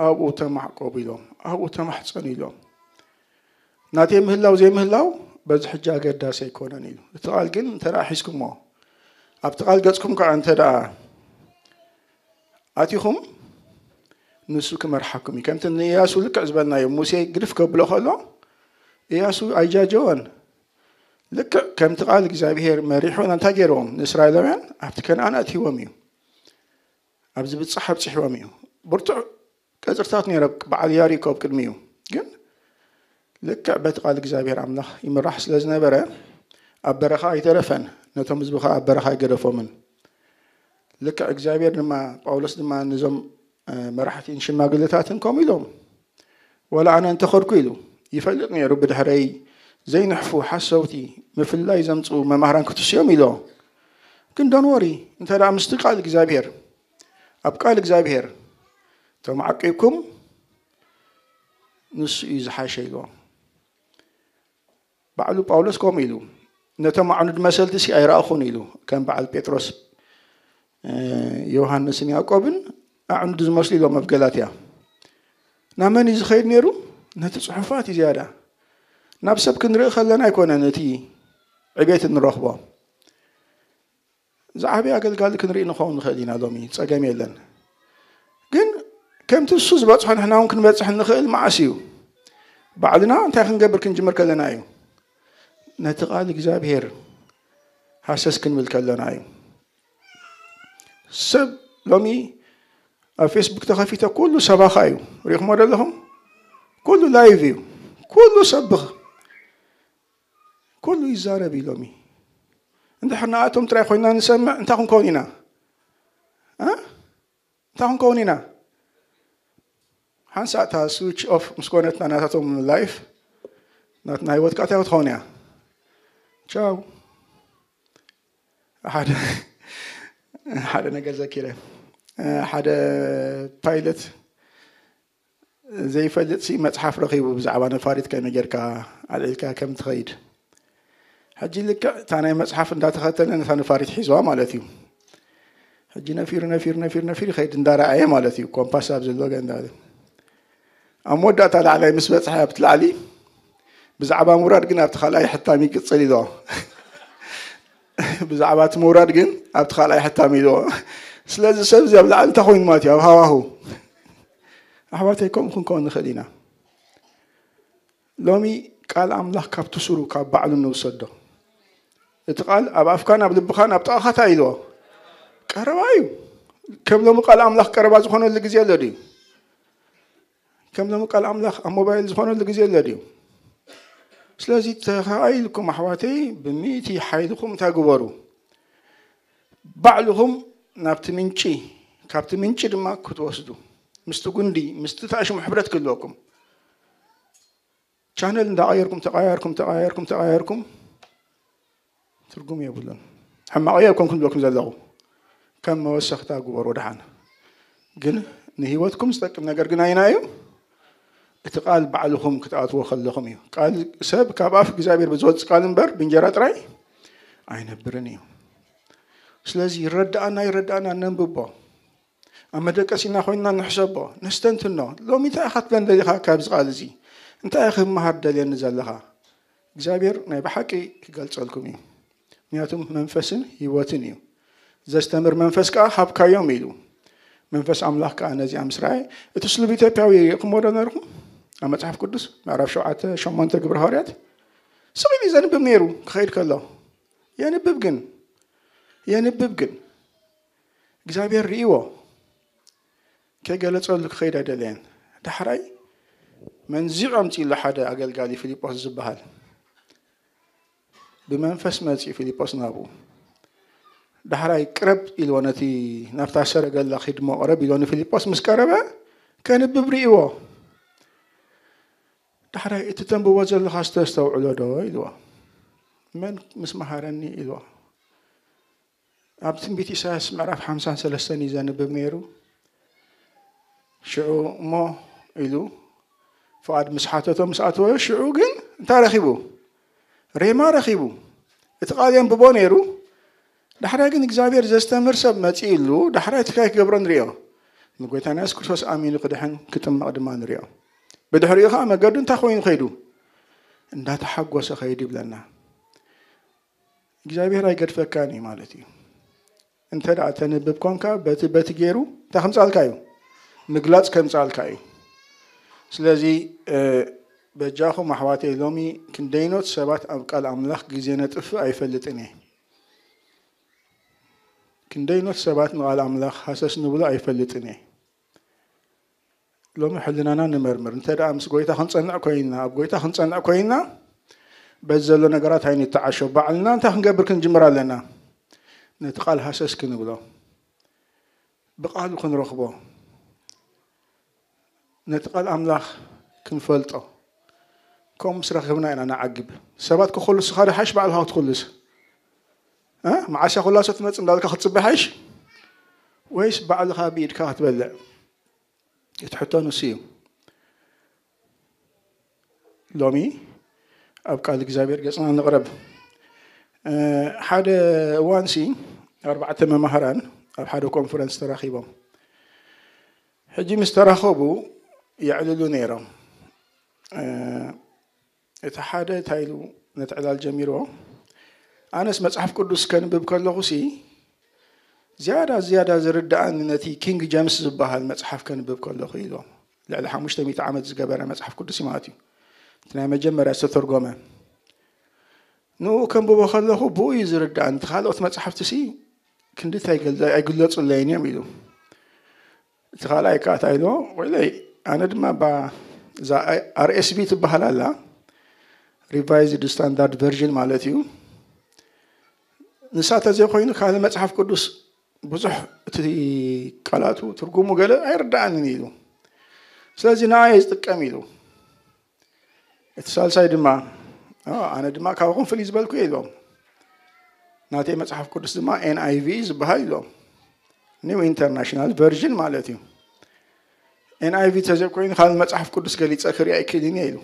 ኣብኡ ተማዕቆቡ ኢሎም፣ ኣብኡ ተማሕጸኑ ኢሎም። ናተይ ምህላው ዘይምህላው በዚ ሕጂ ኣገዳሲ ኣይኮነን ኢሉ። እቲ ቃል ግን እንተ ደኣ ሒዝኩሞ፣ ኣብቲ ቃል ገጽኩም ከኣ እንተ ደኣ ኣቲኹም፣ ንሱ ክመርሓኩም እዩ። ከምቲ ንእያሱ ልክዕ ዝበልናዮ፣ ሙሴ ግድፍ ከብሎ ከሎ፣ እያሱ ኣይጃጀወን። ልክዕ ከምቲ ቃል እግዚኣብሔር መሪሖም እንታይ ገይርዎም? ንእስራኤላውያን ኣብቲ ከነኣን ኣእትይዎም እዩ። ኣብ ዝብጻሕ ኣብጺሕዎም እዩ። ብርቱዕ ቀጽርታት ነይረ፣ በዓል ያሪኮ ኣብ ቅድሚኡ። ግን ልክዕ በቲ ቃል እግዚኣብሔር ኣምላኽ ይምራሕ ስለ ዝነበረ፣ ኣብ በረኻ ኣይተረፈን። ነቶም ህዝቢ ኸኣ ኣብ በረኻ ኣይገደፎምን። ልክዕ እግዚኣብሔር ድማ፣ ጳውሎስ ድማ ነዞም፣ እ፣ መራሕቲን ሽማግለታትን ከምኡ ኢሎም፣ "ዋላ ኣነ እንተኸድኩ" ኢሉ፣ ይፈልጥ ነይሩ ብድሕረይ ዘይንሕፉ ሓሰውቲ ምፍላይ ዘምጽኡ መማህራን ክትስዮም ኢሎ። ግን don't worry፣ እንተ ደኣ ምስቲ ቃል እግዚኣብሔር፣ ኣብ ቃል እግዚኣብሔር ተማዕቂብኩም፣ ንሱ እዩ ዝሓሸ ኢልዎም። ባዕሉ ጳውሎስ ከምኡ ኢሉ፣ "ነቶም ኣዕኑድ መሰልቲ ሲ ኣይረኣኹን" ኢሉ፣ ከም በዓል ጴጥሮስ፣ እ፣ ዮሃንስን ያዕቆብን ኣዕኑድ ዝመስሉ ኢሎም ኣብ ገላትያ። ናብ መን እዩ ዝኸይድ ነይሩ? ነቲ ጽሑፋት እዩ ዝያዳ። ናብ ሰብ ክንርኢ ከለና ኣይኮነን እቲ ዕቤት እንረኽቦ። ዝዓበየ ኣገልጋሊ ክንርኢ ንኸውን ንኽእል ኢና ሎሚ፣ ጸገም የለን። ግን ከምቲ እሱ ዝበጽሖ ንሕና እውን ክንበጽሕ እንኽእል መዓስ እዩ? ባዕልና እንታይ ክንገብር ክንጅምር ከለና እዩ። ነቲ ቃል እግዚኣብሔር ሃሰስ ክንብል ከለና እዩ። ሰብ ሎሚ ኣብ ፌስቡክ ተኸፊተ ኩሉ ሰባኻ እዩ። ሪእኹሞ ዶ ኣለኹም? ኩሉ ላይቭ እዩ። ኩሉ ሰብኽ። ኩሉ ይዛረብ እዩ ሎሚ። እንድሕር ንኣቶም ጥራይ ኮይና ንሰምዕ፣ እንታይ ክንከውን ኢና? እ? እንታይ ክንከውን ኢና? ሓንሳእ እታ ስዊች ኦፍ ምስ ኮነትና ናታቶም ላይፍ፣ ናትና ህይወት ከኣ እንታይ ክትኸውን እያ? ቻው። ሓደ፣ ሓደ ነገር ዘኪረ። ሓደ ፓይለት ዘይፈልጥ ሲ መጽሓፍ ረኺቡ ብዛዕባ ነፋሪት ከመይ ጌርካ ኣልዒልካ ከም ትኸይድ። ሕጂ ልክዕ እታ ናይ መጽሓፍ እንዳተኸተለ ነታ ነፋሪት ሒዝዋ ማለት እዩ። ሕጂ ነፊሩ፣ ነፊሩ፣ ነፊሩ፣ ነፊሩ ይኸይድ እንዳረኣየ ማለት እዩ። ኮምፓስ ኣብ ዘለዎ ገ-፣ እንዳበለ። ኣብ መወዳእታ ላዕላይ ምስ በጽሐ ኣብቲ ላዕሊ ብዛዕባ ምውራድ ግን ኣብቲ ካልኣይ ሕታም ይቅጽል ኢሎ። ብዛዕባ እቲ ምውራድ ግን ኣብቲ ካልኣይ ሕታም ኢሎ። ስለዚ ሰብ እዚ ኣብ ላዕሊ እንታይ ኮይኑ ማለት እዩ? ኣብ ሃዋሁ። ኣሕዋተይ፣ ከምኡ ክንከውን ንኽእል ኢና። ሎሚ ቃል ኣምላኽ ካብቲ ሱሩ ካብ ባዕሉ ንውሰዶ። እቲ ቃል ኣብ ኣፍካን ኣብ ልብኻን ኣብ ጥቓኻ እንታይ ኢልዎ? ቀረባ እዩ። ከም ሎሚ ቃል ኣምላኽ ቀረባ ዝኾነሉ ግዜ ኣሎ ድዩ? ከም ሎሚ ቃል ኣምላኽ ኣብ ሞባይል ዝኾነሉ ግዜ ኣሎ ድዩ? ስለዚ ተኻኢልኩም ኣሕዋተይ ብሚእቲ ሓይልኹም እንታይ ግበሩ? ባዕልኹም ናብቲ ምንጪ፣ ካብቲ ምንጪ ድማ ክትወስዱ። ምስቲ ጉንዲ፣ ምስቲ ታሽሙ ሕብረት ክህልወኩም። ቻነል እንዳቐየርኩም፣ ተቐያየርኩም፣ ተቐያየርኩም፣ ተቐያየርኩም፣ ትርጉም የብሉን። ሕማቕ እየ ኣይኮንኩን ዝብለኩም ዘለኹ። ከም መወሰኽታ ግበሮ ደሓን። ግን ንህይወትኩም ዝጠቅም ነገር ግን ኣይና እዩ? እቲ ቃል ባዕልኹም ክትኣትዎ ከለኹም እዩ። ቃል ሰብ ካብ ኣፍ እግዚኣብሔር ብዝወጽእ ቃል እምበር ብእንጀራ ጥራይ ኣይነብርን እዩ። ስለዚ ይረዳኣና ይረዳኣና ነንብቦ። ኣብ መደቀሲና ኮይንና ንሕሰቦ፣ ነስተንትኖ። ሎሚ እንታይ ኢኻ ትብለን ደሊኻ ካብዚ ቃል እዚ? እንታይ ኢኻ ክመሃር ደልየኒ ዘለኻ? እግዚኣብሔር ናይ ብሓቂ ክገልጸልኩም እዩ። ምክንያቱም መንፈስን ህይወትን እዩ። ዘስተምር መንፈስ ከኣ ሃብካዮም ኢሉ። መንፈስ ኣምላኽ ከኣ ነዚኣ ምስ ረኣየ፣ እቲ ስሉብ ኢትዮጵያዊ ርኢኹምዎ ዶ ነርኩም? ኣብ መጽሓፍ ቅዱስ ምዕራፍ ሸውዓተ ሸሞንተ ግብረ ሃዋርያት ስቕ ኢሉ ዘንብብ ነይሩ ክኸይድ ከሎ። የንብብ ግን፣ የንብብ ግን እግዚኣብሔር ርእይዎ ከይገለጸሉ ክኸይድ ኣይደለየን። ዳሕራይ መንዚዑ ኣምጺእሉ ሓደ ኣገልጋሊ ፊልጶስ ዝበሃል። ብመንፈስ መጺኡ ፊልጶስ ናብኡ። ዳሕራይ ቅረብ ኢልዎ፣ ነቲ ናብታ ሰረገላ ኺድሞ ቅረብ ኢልዎ ንፊልጶስ ምስ ቀረበ ከንብብ ርእይዎ። ዳሕራይ እቲ ተንብቦ ዘለኻ ዝተስተውዕሎ ዶ ኢልዎ። መን ምስ መሃረኒ ኢልዎ። ኣብ ትንቢት ኢሳያስ ምዕራፍ ሓምሳን ሰለስተን እዩ ዘንብብ ነይሩ። ሽዑ እሞ ኢሉ ፍቓድ ምስ ሓተቶ ምስ ኣተወ፣ ሽዑ ግን እንታይ ረኺቡ? ሬማ ረኺቡ። እቲ ቃል የንብቦ ነይሩ። ዳሕራይ ግን እግዚኣብሔር ዘስተምህር ሰብ መጺእሉ፣ ዳሕራይ እቲ እንታይ ክገብሮ ንሪኦ? ንጎይታና የሱስ ክርስቶስ ኣሚኑ ክድሕን ክጥመቕ ድማ ንሪኦ። ብድሕሪኡ ኸዓ መገዱ እንታይ ኮይኑ ከይዱ? እንዳተሓጎሰ ከይዱ ይብለና። እግዚኣብሔር ኣይገድፈካን እዩ ማለት እዩ። እንተ ደኣ ተንብብ ኮንካ፣ በቲ፣ በቲ ገይሩ እንታይ ከምጻልካ እዩ? ምግላጽ ከምጻልካ እዩ። ስለዚ፣ እ፣ በጃኹም ኣሕዋተይ፣ ሎሚ ክንደይኖት ሰባት ኣብ ቃል ኣምላኽ ግዜ ነጥፍእ ኣይፈልጥን እየ። ክንደይኖት ሰባት ንቓል ኣምላኽ ሃሰስ ንብሎ ኣይፈልጥን እየ። ሎሚ ሕልናና ንመርምር። እንተ ደኣ ምስ ጎይታ ክንጸንዕ ኮይንና፣ ኣብ ጎይታ ክንጸንዕ ኮይንና፣ በዚ ዘሎ ነገራት ኣይንተዓሾ። ባዕልና እንታይ ክንገብር ክንጅምር ኣለና? ነቲ ቃል ሃሰስ ክንብሎ። ብቃሉ ክንረኽቦ። ነቲ ቃል ኣምላኽ ክንፈልጦ። ከምኡ ምስ ረኸብና ኢና ንዓግብ። ሰባት ክኹልሱኻ ዶ ሓይሽ ባዕልኻ ክትኹልስ? እ? መዓስ እያ ኩላሶ ትመጽእ እንዳልካ ክትጽበ ሓይሽ? ወይስ ባዕልኻ ብኢድካ ክትበልዕ? እቲ ሕቶ ንሱ እዩ። ሎሚ ኣብ ቃል እግዚኣብሔር ገጽና ንቕረብ። እ፣ ሓደ እዋንሲ ኣርባዕተ መማህራን ኣብ ሓደ ኮንፈረንስ ተራኺቦም። ሕጂ ምስ ተራኸቡ የዕልሉ ነይሮም። እ፣ እቲ ሓደ እንታይ ኢሉ ነቲ ዕላል ጀሚርዎ? ኣነስ መጽሓፍ ቅዱስ ከንብብ ከለኹሲ ዝያዳ፣ ዝያዳ ዝርድኣኒ ነቲ ኪንግ ጀምስ ዝበሃል መጽሓፍ ከንብብ ከለኹ ኢልዎም። ልዕሊ ሓሙሽተ ሚእቲ ዓመት ዝገበረ መጽሓፍ ቅዱስ እዩ ማለት እዩ። እቲ ናይ መጀመርያ ዝተተርጎመ። ንኡ ከንብቦ ከለኹ ብኡ እዩ ዝርድኣኒ። እቲ ካልኦት መጽሓፍትሲ ክንድቲ ኣይገል-፣ ኣይግለጹለይን እዮም ኢሉ። እቲ ካልኣይ ከኣ እንታይ ኢልዎ? ወይለይ፣ ኣነ ድማ ባ-፣ እዛ ኣር ኤስ ቪ ትበሃል ኣላ፣ ሪቫይዝድ ስታንዳርድ ቨርዥን ማለት እዩ። ንሳ ተዘይኮይኑ ካልእ መጽሓፍ ቅዱስ ብዙሕ እቲ ቃላቱ ትርጉሙ ገለ ኣይርድኣንን ኢሉ። ስለዚ ንኣ እየ ዝጥቀም ኢሉ። እቲ ሳልሳይ ድማ፣ "ኦ፣ ኣነ ድማ ካብኹም ፍልይ ዝበልኩ እየ" ኢሎም። ናተይ መጽሓፍ ቅዱስ ድማ ኤን ኣይ ቪ ዝበሃል ኢሎም። ኒው ኢንተርናሽናል ቨርዥን ማለት እዩ። ኤን ኣይ ቪ ተዘይኮይኑ ካልእ መጽሓፍ ቅዱስ ገሊጸ ክርኢ ኣይክእልን እየ ኢሉ።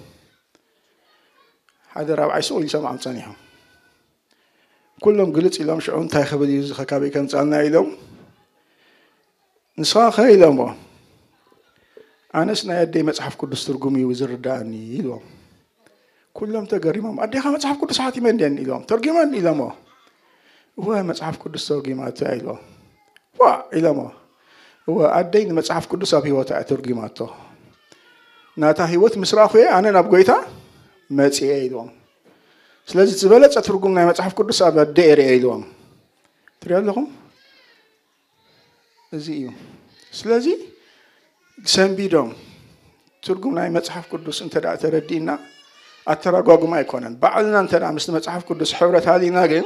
ሓደ ራብዓይ ስቕ ኢሉ ሰምዖም ጸኒሖም። ኩሎም ግልጽ ኢሎም፣ ሽዑ እንታይ ክብል እዩ እዚ ኸ ካበይ ከምጻልና ኢሎም። ንስኻ ኸ ኢሎምዎ። ኣነስ ናይ ኣደይ መጽሓፍ ቅዱስ ትርጉም እዩ ዝርድኣኒ ኢልዎም። ኩሎም ተገሪሞም፣ "ኣዴኻ መጽሓፍ ቅዱስ ሓቲመ እንድየን" ኢሎም። "ተርጒመን?" ኢሎምዎ። "እወ፣ መጽሓፍ ቅዱስ ተርጒማቶ እያ" ኢልዎም። "ዋእ!" ኢሎምዎ። "እወ፣ ኣደይ ንመጽሓፍ ቅዱስ ኣብ ህይወታ እያ ተርጒማቶ። ናታ ህይወት ምስ ረኣኹ እየ ኣነ ናብ ጎይታ መጺኤ" ኢልዎም። "ስለዚ ዝበለጸ ትርጉም ናይ መጽሓፍ ቅዱስ ኣብ ኣደይ እየ ርእየ" ኢልዎም። ትሪኦ ኣለኹም? እዚ እዩ። ስለዚ ሰንቢዶም ትርጉም ናይ መጽሓፍ ቅዱስ እንተ ደኣ ተረዲእና፣ ኣተራጓጉማ ኣይኮነን። ባዕልና እንተ ደኣ ምስቲ መጽሓፍ ቅዱስ ሕብረት ሃሊና ግን፣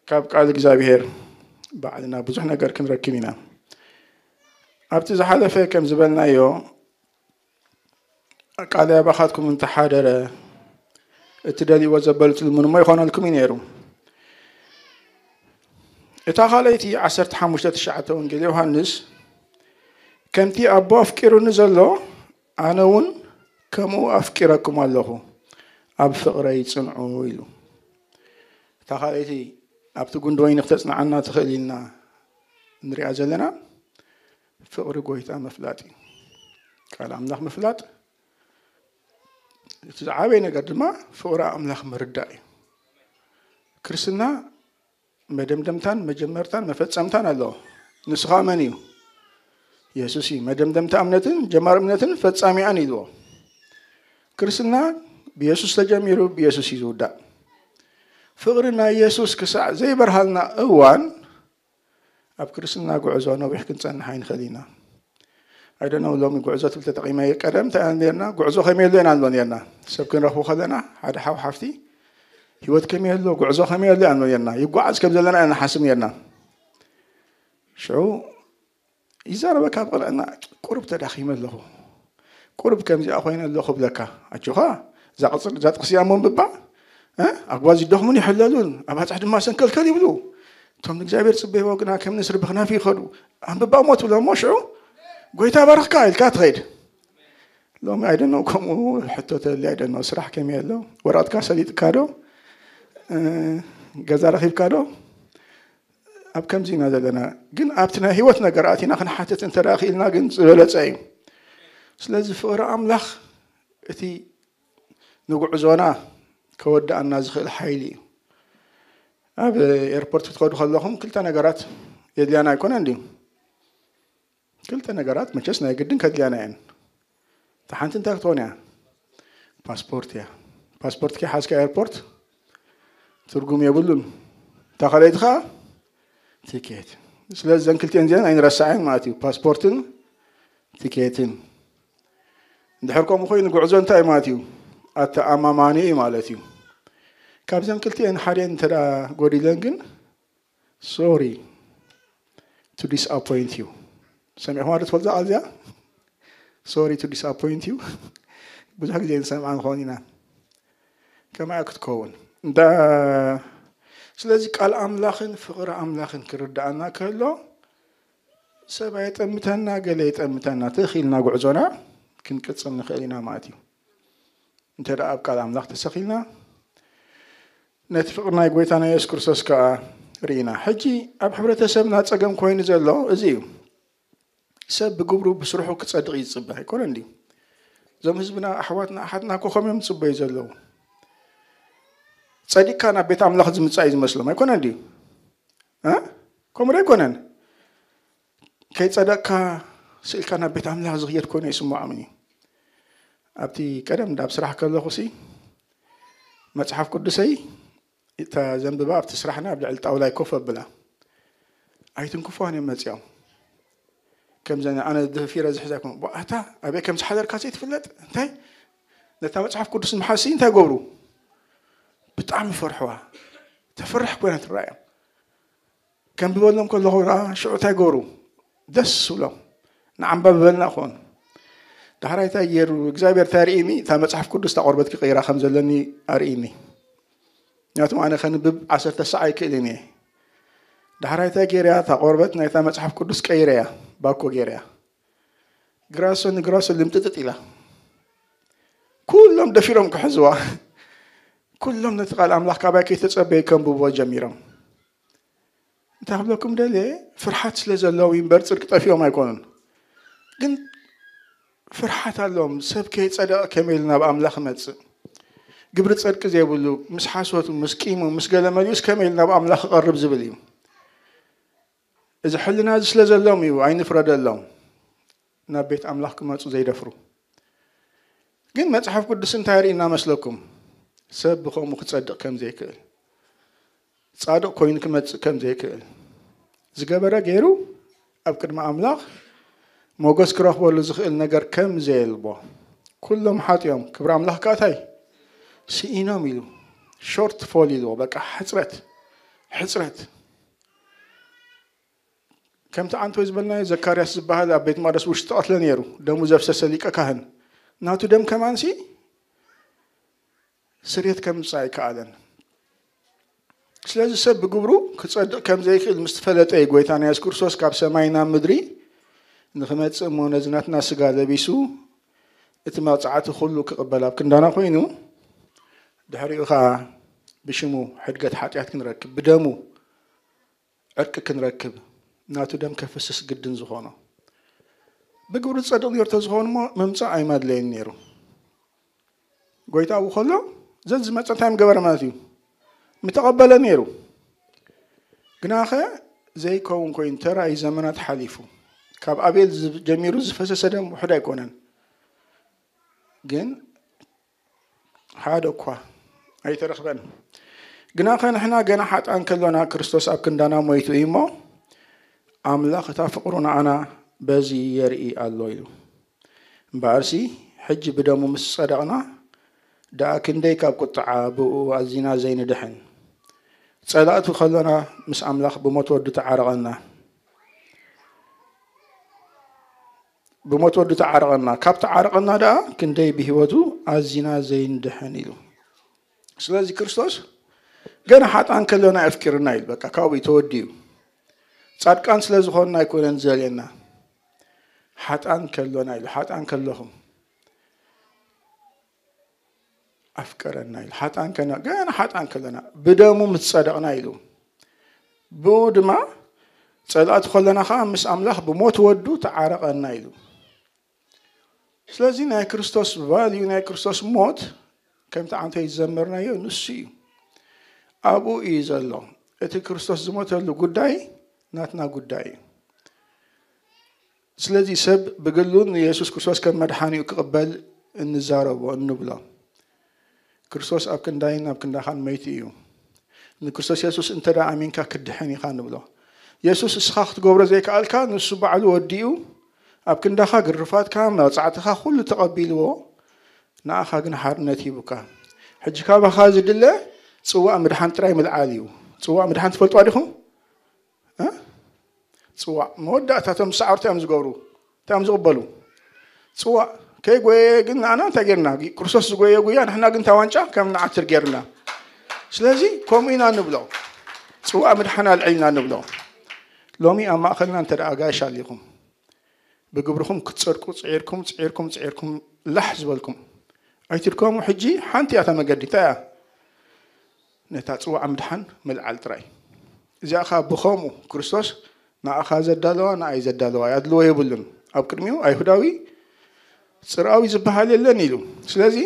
ካብ ቃል እግዚኣብሔር ባዕልና ብዙሕ ነገር ክንረክብ ኢና። ኣብቲ ዝሓለፈ ከም ዝበልናዮ፣ ቃል ኣባኻትኩም እንተሓደረ፣ እትደልይዎ ዘበል ትልምኑ እሞ ይኾነልኩም እዩ ነይሩ። እታ ካልኣይቲ ዓሰርተ ሓሙሽተ ትሽዓተ ወንጌል ዮሃንስ፣ ከምቲ ኣቦ ኣፍቂሩኒ ዘሎ፣ ኣነ እውን ከምኡ ኣፍቂረኩም ኣለኹ፣ ኣብ ፍቕረይ ጽንዑ ኢሉ። እታ ካልኣይቲ ኣብቲ ጉንዲ ወይኒ ክተጽንዓና ትኽእል ኢልና ንሪኣ ዘለና ፍቕሪ ጎይታ ምፍላጥ እዩ። ቃል ኣምላኽ ምፍላጥ፣ እቲ ዝዓበየ ነገር ድማ ፍቕሪ ኣምላኽ ምርዳእ እዩ። ክርስትና መደምደምታን መጀመርታን መፈጸምታን ኣለዎ። ንሱ ኸኣ መን እዩ? የሱስ እዩ። መደምደምታ እምነትን ጀማሪ እምነትን ፈጻሚኣን ኢልዎ። ክርስትና ብየሱስ ተጀሚሩ ብየሱስ እዩ ዝውዳእ። ፍቕሪ ናይ የሱስ ክሳዕ ዘይበርሃልና እዋን ኣብ ክርስትና ጉዕዞ ነዊሕ ክንጸንሕ ኣይንኽእል ኢና። ኣይደነው ሎሚ ጉዕዞ ትብል ተጠቒመ ቀደም እንታይ ኢና ነርና? ጉዕዞ ከመይ ኣሎ ኢና ንብሎ ነርና። ሰብ ክንረኽቡ ከለና ሓደ ሓው ሓፍቲ ህይወት ከመይ ኣሎ፣ ጉዕዞ ከመይ ኣሎ ኢና ንብሎ ነርና። ይጓዓዝ ከም ዘለና ኢና ንሓስብ ነርና። ሽዑ ይዛረበካ ብቕንዕና፣ ቁሩብ ተዳኺመ ኣለኹ፣ ቁሩብ ከምዚኣ ኮይነ ኣለኹ ብለካ። ኣጆኻ፣ እዛ ቅጽል እዛ ጥቕሲ እያ እሞ ኣንብባ። እ? ኣጉባዝ ይደኽሙን ይሕለሉን፣ ኣባጽሕ ድማ ሰንከልከል ይብሉ። እቶም ንእግዚኣብሔር ጽበይዎ ግና ከም ንስሪ ብኽናፊ ይኸዱ። ኣንብባ እሞ ትብሎ እሞ ሽዑ ጎይታ ባርኽካ ኢልካ ትኸይድ። ሎሚ ኣይደኖ ከምኡ ሕቶ ተልያ ኣይደኖ ስራሕ ከመይ ኣሎ? ወረቐትካ ሰሊጥካ ዶ? እ፣ ገዛ ረኺብካ ዶ? ኣብ ከምዚ ኢና ዘለና። ግን ኣብቲ ናይ ህይወት ነገር ኣቲና ክንሓትት እንተ ደኣ ክኢልና ግን ዝበለጸ እዩ። ስለዚ ፍቕሪ ኣምላኽ እቲ ንጉዕዞና ከወድኣና ዝኽእል ሓይሊ እዩ። ኣብ ኤርፖርት ክትኸዱ ከለኹም ክልተ ነገራት የድልያና ኣይኮነን ድዩ? ክልተ ነገራት መቸስ ናይ ግድን ከድልያና እየን። እታ ሓንቲ እንታይ ክትኾን እያ? ፓስፖርት እያ። ፓስፖርት ከይሓዝካ ኤርፖርት ትርጉም የብሉን። እታ ካልኣይቲ ኸዓ ቲኬት። ስለዚ እዘን ክልቲኤን እዚአን ኣይንረስዐን ማለት እዩ። ፓስፖርትን ቲኬትን። እንድሕር ከምኡ ኮይኑ ጉዕዞ እንታይ ማለት እዩ? ኣተኣማማኒ እዩ ማለት እዩ። ካብዘን ክልቲኤን ሓደን እንተ ደኣ ጎዲለን ግን፣ ሶሪ ቱ ዲስኣፖይንት ዩ። ሰሚዕኹማ ዶ ትፈልጡ ቃል እዚኣ? ሶሪ ቱ ዲስኣፖይንት ዩ። ብዙሕ ግዜ ንሰምዓ ንኸውን ኢና። ከማያ ክትከውን እንዳ ስለዚ ቃል ኣምላኽን ፍቕሪ ኣምላኽን ክርዳኣና ከሎ፣ ሰብ ኣየጠምተና፣ ገለ የጠምተና፣ ትኽ ኢልና ጉዕዞና ክንቅጽል ንኽእል ኢና ማለት እዩ። እንተ ደኣ ኣብ ቃል ኣምላኽ ተሰኺልና፣ ነቲ ፍቕሪ ናይ ጎይታ ናይ የሱስ ክርስቶስ ከኣ ርኢና። ሕጂ ኣብ ሕብረተሰብና ጸገም ኮይኑ ዘሎ እዚ እዩ። ሰብ ብግብሩ ብስርሑ ክጸድቕ እዩ ዝጽበ፣ ኣይኮነን ድዩ? እዞም ህዝብና፣ ኣሕዋትና፣ ኣሓትና እኮ ከምኡ እዮም ዝጽበዩ ዘለዉ። ጸዲቕካ ናብ ቤት ኣምላኽ ዝምጻእ እዩ ዝመስሎም፣ ኣይኮነን ድዩ? እ? ከምኡ ዶ ኣይኮነን? ከይጸደቕካ ስኢልካ ናብ ቤት ኣምላኽ ዝኽየድ ኮይኑ ኣይስምዖምን እዩ። ኣብቲ ቀደም እንዳ ኣብ ስራሕ ከለኹሲ መጽሓፍ ቅዱሰይ እታ ዘንብባ ኣብቲ ስራሕና ኣብ ልዕሊ ጣውላይ ኮፍ ኣብላ። ኣይትንክፎን እዮም መጺኦም። ከምዘን ኣነ ደፊረ ዝሕዛ ይኮኑ። "ኣታ ኣበይ ከም ዝሓደርካ ዘይትፍለጥ? እንታይ?" ነታ መጽሓፍ ቅዱስ ንምሓዝሲ እንታይ ገብሩ? ብጣዕሚ ፈርሕዋ። ተፈርሕ ኮይና ትረኣዮም። ከንብበሎም ከለኹ ኸዓ ሽዑ እንታይ ገብሩ? ደስ ዝብሎም። ንዓንባብበልና ክኾኑ። ዳሕራይ እንታይ ገይሩ? እግዚኣብሔር እንታይ ርኢኒ? እታ መጽሓፍ ቅዱስ እታ ቆርበት ክቕይራ ከም ዘለኒ ኣርኢኒ። ምክንያቱም ኣነ ከንብብ ዓሰርተ ሰዓት ኣይክእልን እየ። ዳሕራይ እንታይ ገይረያ? እታ ቆርበት ናይታ መጽሓፍ ቅዱስ ቀይረያ፣ ባኮ ገይረያ። ግራሶ ንግራሶ ልምጥጥጥ ኢላ። ኩሎም ደፊሮም ክሕዝዋ። ኩሎም ነቲ ቃል ኣምላኽ ካባይ ከይተጸበዩ ከንብብዎ ጀሚሮም። እንታይ ክብለኩም ደልየ፣ ፍርሓት ስለ ዘለዉ እምበር ጽድቂ ጠፊኦም ኣይኮኑን። ግን ፍርሓት ኣለዎም። ሰብ ከይጸደቐ ከመይ ኢሉ ናብ ኣምላኽ ይመጽእ? ግብሪ ጽድቂ ዘይብሉ፣ ምስ ሓሶቱ፣ ምስ ቂሙ፣ ምስ ገለ መሊኡስ ከመይ ኢሉ ናብ ኣምላኽ ክቐርብ ዝብል እዩ። እዚ ሕልና እዚ ስለ ዘለዎም እዩ ኣይንፍረደሎም። ናብ ቤት ኣምላኽ ክመጹ ዘይደፍሩ። ግን መጽሓፍ ቅዱስ እንታይ ርኢና መስለኩም? ሰብ ብኸምኡ ክጸድቕ ከም ዘይክእል፣ ጻድቕ ኮይኑ ክመጽእ ከም ዘይክእል፣ ዝገበረ ገይሩ ኣብ ቅድሚ ኣምላኽ ሞገስ ክረኽበሉ ዝኽእል ነገር ከም ዘየልቦ፣ ኩሎም ሓጢኦም፣ ክብሪ ኣምላኽ ከኣ እንታይ? ስኢኖም ኢሉ፣ ሾርት ፎል ኢልዎ፣ በቃ ሕጽረት፣ ሕጽረት። ከምቲ ኣንቶይ ዝበልናዮ ዘካርያስ ዝበሃል ኣብ ቤት መቕደስ ውሽጢ ተቐትለ ነይሩ፣ ደሙ ዘፍሰሰ ሊቀ ካህን። ናቱ ደም ከማንሲ ስርየት ከምጽእ ኣይከኣለን። ስለዚ ሰብ ብግብሩ ክጸድቕ ከም ዘይክእል ምስ ተፈለጠ እዩ ጎይታና የሱስ ክርስቶስ ካብ ሰማይ ናብ ምድሪ ንኽመጽእ እሞ ነዚ ናትና ስጋ ለቢሱ እቲ መቕጻዕቲ ኩሉ ክቕበል ኣብ ክንዳና ኮይኑ ድሕሪኡ ኸኣ ብሽሙ ሕድገት ሓጢኣት ክንረክብ ብደሙ ዕርቂ ክንረክብ ናቱ ደም ከፍስስ ግድን ዝኾኖ ብግብሩ ዝጸድቕ ነርቶ ዝኾኑ እሞ ምምጻእ ኣይማድለየን ነይሩ። ጎይታ ኣብኡ ከሎ ዘን ዝመጸ እንታይ ምገበረ ማለት እዩ ምተቐበለ ነይሩ። ግናኸ ዘይከውን ኮይኑ ተራእዩ ዘመናት ሓሊፉ ካብ ኣቤል ዝ- ጀሚሩ ዝፈሰሰ ደም ውሕድ ኣይኮነን። ግን ሓደ እኳ ኣይተረኽበን። ግናኸ ንሕና ገና ሓጣን ከሎና ክርስቶስ ኣብ ክንዳና ሞይቱ እዩ እሞ ኣምላኽ እታ ፍቕሩ ንዓና በዚ የርኢ ኣሎ ኢሉ። እምበኣርሲ ሕጂ ብደሙ ምስ ጸደቕና ደኣ ክንደይ ካብ ቁጥዓ ብኡ ኣዚና ዘይንድሕን። ጸላእቱ ከሎና ምስ ኣምላኽ ብሞት ወዱ ተዓረቐና። ብሞት ወዱ ተዓረቐና። ካብ ተዓረቐና ደኣ ክንደይ ብህይወቱ ኣዚና ዘይንድሕን ኢሉ። ስለዚ ክርስቶስ ገና ሓጣን ከሎና የፍቂርና ኢሉ። በቃ ካብኡ ተወዲኡ። ጻድቃን ስለ ዝኾንና ኣይኮነን ዘልየና። ሓጣን ከሎና ኢሉ። ሓጣን ከለኹም ኣፍቀረና ኢሉ። ሓጣን ከና ገና ሓጣን ከለና ብደሙ ምስ ጸደቕና ኢሉ። ብኡ ድማ ጸላእቲ ከለና ከዓ ምስ ኣምላኽ ብሞት ወዱ ተዓረቐና ኢሉ። ስለዚ ናይ ክርስቶስ ቫልዩ ናይ ክርስቶስ ሞት ከምቲ ዓንተ ዝዘመርናዮ ንሱ እዩ። ኣብኡ እዩ ዘሎ። እቲ ክርስቶስ ዝሞተሉ ጉዳይ ናትና ጉዳይ እዩ። ስለዚ ሰብ ብግሉ ንየሱስ ክርስቶስ ከም መድሓኒኡ ክቕበል እንዛረቦ እንብሎ። ክርስቶስ ኣብ ክንዳይን ኣብ ክንዳኻን መይቱ እዩ። ንክርስቶስ የሱስ እንተ ደኣ ኣሚንካ ክትድሕን ኢኻ ንብሎ። የሱስ እስኻ ክትገብሮ ዘይከኣልካ ንሱ ባዕሉ ወዲኡ ኣብ ክንዳኻ ግርፋትካ መቕጻዕትኻ ኩሉ ተቐቢልዎ ንኣኻ ግን ሓርነት ሂቡካ። ሕጂ ካባኻ ዝድለ ጽዋእ ምድሓን ጥራይ ምልዓል እዩ። ጽዋእ ምድሓን ትፈልጥዋ ዲኹም? እ? ጽዋእ መወዳእታ እቶም ዝሰዓሩ እንታይ እዮም ዝገብሩ? እንታይ እዮም ዝቕበሉ? ጽዋእ ከይጎየየ ግን ንኣና እንታይ ጌርና? ክርስቶስ ዝጎየ ጉያ ንሕና ግን እታ ዋንጫ ከም ንዓትር ጌርና። ስለዚ ከምኡ ኢና ንብሎ። ጽዋእ ምድሓን ኣልዒልና ንብሎ። ሎሚ ኣብ ማእኸልና እንተ ደኣ ኣጋይሽ ኣሊኹም ብግብርኹም ክትጸድቁ ጽዒርኩም ጽዒርኩም ጽዒርኩም ላሕ ዝበልኩም ኣይትድከሙ። ሕጂ ሓንቲ እያ እታ መገዲ እንታይ እያ? ነታ ጽዋዕ ምድሓን ምልዓል ጥራይ። እዚኣ ኸኣ ብኸምኡ ክርስቶስ ንኣኻ ዘዳለዋ ንኣይ ዘዳለዋ እያ። ኣድልዎ የብሉን። ኣብ ቅድሚኡ ኣይሁዳዊ ጽርኣዊ ዝበሃል የለን ኢሉ። ስለዚ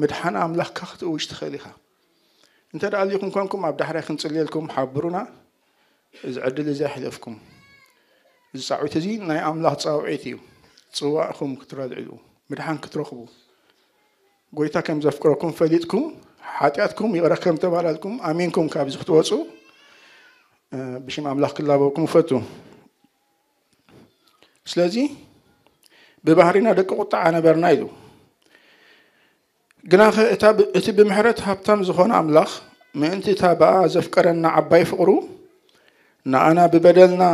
ምድሓን ኣምላኽካ ክትእውጅ ትኽእል ኢኻ። እንተ ደኣ ኣሊኹም ኮንኩም ኣብ ዳሕራይ ክንጽልየልኩም ሓብሩና። እዚ ዕድል እዚ ኣይሕለፍኩም። እዚ ጻውዒት እዚ ናይ ኣምላኽ ጻውዒት እዩ። ጽዋእኹም ክትረልዕሉ ምድሓን ክትረኽቡ ጎይታ ከም ዘፍቅረኩም ፈሊጥኩም ሓጢኣትኩም ይቕረ ከም ተባላልኩም ኣሚንኩም ካብዚ ክትወፁ ብሽም ኣምላኽ ክላበኩም እፈቱ። ስለዚ ብባህሪና ደቂ ቁጣዓ ነበርና ኢሉ። ግናኸ እቲ ብምሕረት ሃብታም ዝኾነ ኣምላኽ ምእንቲ እታ ብኣ ዘፍቀረና ዓባይ ፍቕሩ ንኣና ብበደልና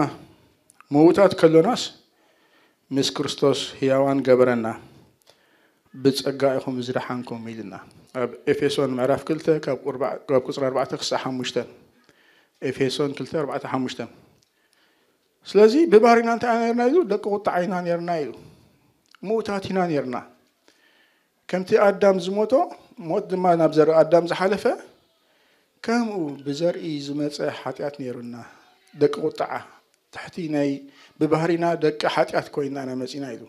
ምዉታት ከሎናስ ምስ ክርስቶስ ህያዋን ገበረና። ብጸጋ ኢኹም ዝደሓንኩም ኢልና ኣብ ኤፌሶን ምዕራፍ ክልተ ካብ ቁጽሪ ኣርባዕተ ክሳዕ ሓሙሽተ። ኤፌሶን ክልተ ኣርባዕተ ሓሙሽተ። ስለዚ ብባህሪና እንታይ ነርና ኢሉ? ደቂ ቁጣዓ ኢና ነርና ኢሉ። ምዉታት ኢና ነርና። ከምቲ ኣዳም ዝሞቶ ሞት ድማ ናብ ዘርኢ ኣዳም ዝሓለፈ ከምኡ ብዘርኢ ዝመፀ ሓጢኣት ነይሩና። ደቂ ቁጣዓ ትሕቲ ናይ ብባህሪና ደቂ ሓጢኣት ኮይና ኢና መፂና ኢሉ።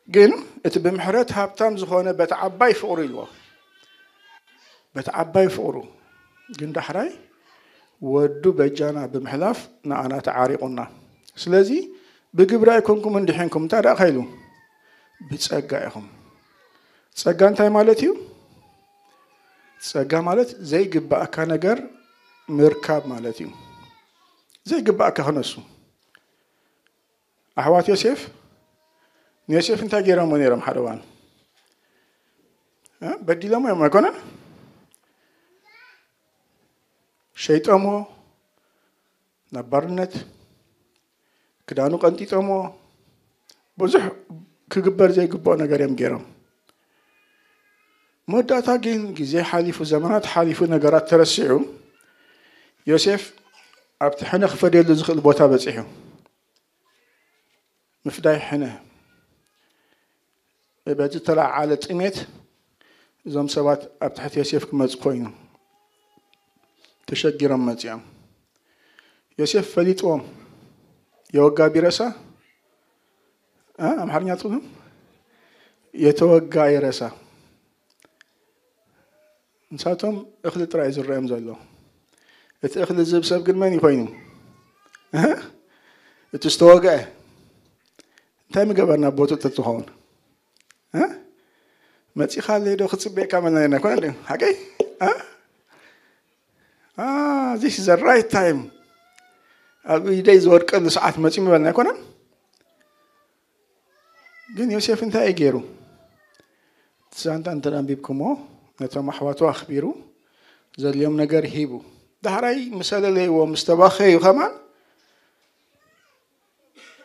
ግን እቲ ብምሕረት ሃብታም ዝኾነ በቲ ዓባይ ፍቕሩ ኢልዎ። በቲ ዓባይ ፍቕሩ ግን ዳሕራይ ወዱ በጃና ብምሕላፍ ንኣና ተዓሪቑና። ስለዚ ብግብሪ ኣይኮንኩም እንዲሒንኩም እንታይ ደኣ ኢሉ? ብጸጋ ኢኹም። ጸጋ እንታይ ማለት እዩ? ጸጋ ማለት ዘይግባእካ ነገር ምርካብ ማለት እዩ። ዘይግባእካ ክነሱ ኣሕዋት ዮሴፍ ንዮሴፍ እንታይ ገይሮሞ ነይሮም? ሓደ እዋን በዲሎሞ እዮም ኣይኮነን? ሸይጦሞ ናብ ባርነት፣ ክዳኑ ቀንጢጦሞ፣ ብዙሕ ክግበር ዘይግብኦ ነገር እዮም ገይሮም። መወዳእታ ግን ግዜ ሓሊፉ፣ ዘመናት ሓሊፉ፣ ነገራት ተረሲዑ፣ ዮሴፍ ኣብቲ ሕነ ክፈድየሉ ዝኽእል ቦታ በጺሑ። ምፍዳይ ሕነ። በቲ ተለዓዓለ ጥሜት እዞም ሰባት ኣብ ትሕቲ ዮሴፍ ክመጹ ኮይኑ ተሸጊሮም መጺኦም። ዮሴፍ ፈሊጥዎም። የወጋ ቢረሳ እ ኣምሓርኛ ትብሉ? የተወጋ ይረሳ። ንሳቶም እኽሊ ጥራይ ዝረኦም ዘሎ። እቲ እኽሊ ዝህብ ሰብ ግን መን እዩ ኮይኑ? እ እቲ ዝተወግአ እንታይ ምገበርና ቦቱ ተትኸውን? እ መጺኻ ኣለይ ዶ ክጽበየካ መለና ይኮነ ሓቀይ? እ this is the right time፣ ኣብ ኢደይ ዝወድቀሉ ሰዓት መጺኡ ምበልና ኣይኮነን? ግን ዮሴፍ እንታይ እዩ ገይሩ? እቲ ዛንታ እንተ ኣንቢብኩሞ፣ ነቶም ኣሕዋቱ ኣኽቢሩ፣ ዘድልዮም ነገር ሂቡ። ዳሕራይ ምስ ኣለለይዎ፣ ምስ ተባኸዩ ከማን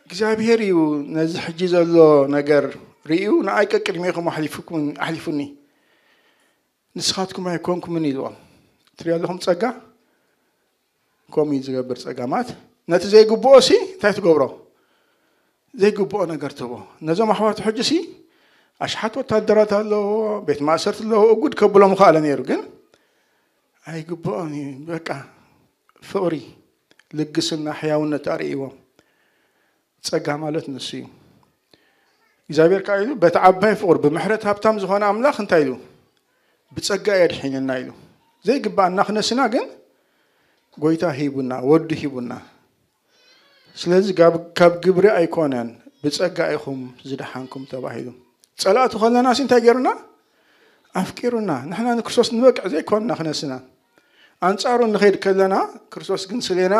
እግዚኣብሔር እዩ ነዚ ሕጂ ዘሎ ነገር ርእዩ፣ ንኣይ ቀቅድሜኹም ኣሕሊፉኩም-፣ ኣሕሊፉኒ፣ ንስኻትኩም ኣይኮንኩምን ኢልዎም። ትሪኦ ኣለኹም ጸጋ? ከምኡ እዩ ዝገብር ጸጋማት። ነቲ ዘይግብኦ ሲ እንታይ ትገብሮ? ዘይግብኦ ነገር ትህቦ። ነዞም ኣሕዋቱ ሕጂ ሲ ኣሽሓት ወታደራት ኣለዎ፣ ቤት ማእሰርቲ ኣለዎ፣ እጉድ ከብሎም ምኽኣለ ነይሩ፣ ግን ኣይግብኦን እዩ። በቃ ፍቕሪ፣ ልግስና፣ ሕያውነት ኣርእይዎም። ጸጋ ማለት ንሱ እዩ። እግዚኣብሔር ከኣ ኢሉ በቲ ዓባይ ፍቕሩ ብምሕረት ሃብታም ዝኾነ ኣምላኽ እንታይ ኢሉ? ብጸጋ የድሒንና ኢሉ። ዘይግባኣና ክነስና ግን ጎይታ ሂቡና፣ ወዱ ሂቡና። ስለዚ ጋብ-፣ ካብ ግብሪ ኣይኮነን፣ ብጸጋ ኢኹም ዝደሓንኩም ተባሂሉ። ጸላእቱ ከለና ሲ እንታይ ገይሩና? ኣፍቂሩና። ንሕና ንክርስቶስ ንበቅዕ ዘይኮንና ክነስና። ኣንጻሩ ንኸይድ ከለና ክርስቶስ ግን ስሌና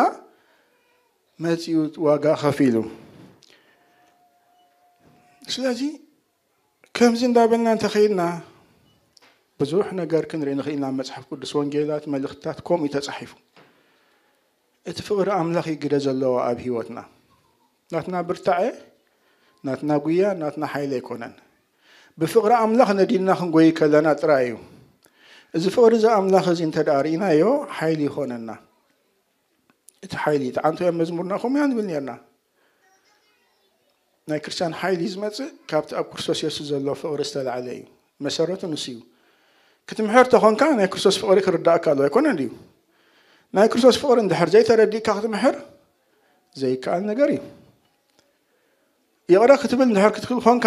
መጺኡ ዋጋ ከፊሉ። ስለዚ ከምዚ እንዳበልና እንተኸይድና ብዙሕ ነገር ክንርኢ ንኽእል ኢና። ኣብ መጽሓፍ ቅዱስ ወንጌላት፣ መልእኽትታት ከምኡ እዩ ተጻሒፉ። እቲ ፍቕሪ ኣምላኽ እዩ ግደ ዘለዎ ኣብ ህይወትና። ናትና ብርታዐ፣ ናትና ጉያ፣ ናትና ሓይሊ ኣይኮነን። ብፍቕሪ ኣምላኽ ነዲልና ክንጎይ ከለና ጥራይ እዩ። እዚ ፍቕሪ እዚ ኣምላኽ እዚ እንተ ደኣ ርኢናዮ ሓይሊ ይኾነና። እቲ ሓይሊ፣ እቲ ዓንቶ እዮም መዝሙርና ከምኡ ኢና ንብል ነርና። ናይ ክርስትያን ሓይሊ ዝመጽእ ካብቲ ኣብ ክርስቶስ የሱስ ዘሎ ፍቕሪ ዝተላዕለ እዩ። መሰረቱ ንሱ እዩ። ክትምሕር ተኾንካ ናይ ክርስቶስ ፍቕሪ ክርዳእካ ኣለዎ ኣይኮነን ድዩ? ናይ ክርስቶስ ፍቕሪ እንድሕር ዘይተረዲእካ ክትምሕር ዘይከኣል ነገር እዩ። ይቕረ ክትብል እንድሕር ክትክእል ኮንካ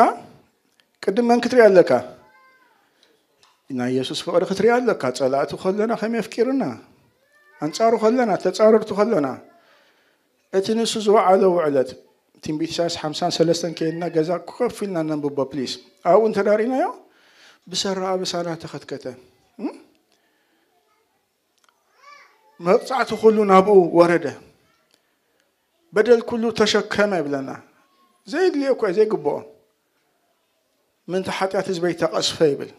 ቅድም መን ክትርኢ ኣለካ? ናይ የሱስ ፍቕሪ ክትርኢ ኣለካ። ጸላእቱ ከለና ከመይ ኣፍቂሩና፣ ኣንጻሩ ከለና፣ ተጻረርቱ ከለና፣ እቲ ንሱ ዝወዓሎ ውዕለት፣ ትንቢት ኢሳያስ ሓምሳን ሰለስተን ከይድና ገዛ ኮፍ ኢልና ነንብቦ ፕሊስ። ኣብኡ እንተ ዳሪናዮ ብሰራ ኣበሳና ተኸትከተ። እም? መቕጻዕቲ ኩሉ ናብኡ ወረደ። በደል ኩሉ ተሸከመ ይብለና። ዘይድልዮ እኮ እዩ፣ ዘይግብኦ። ምእንቲ ሓጢኣት ህዝበይ ተቐስፈ ይብል።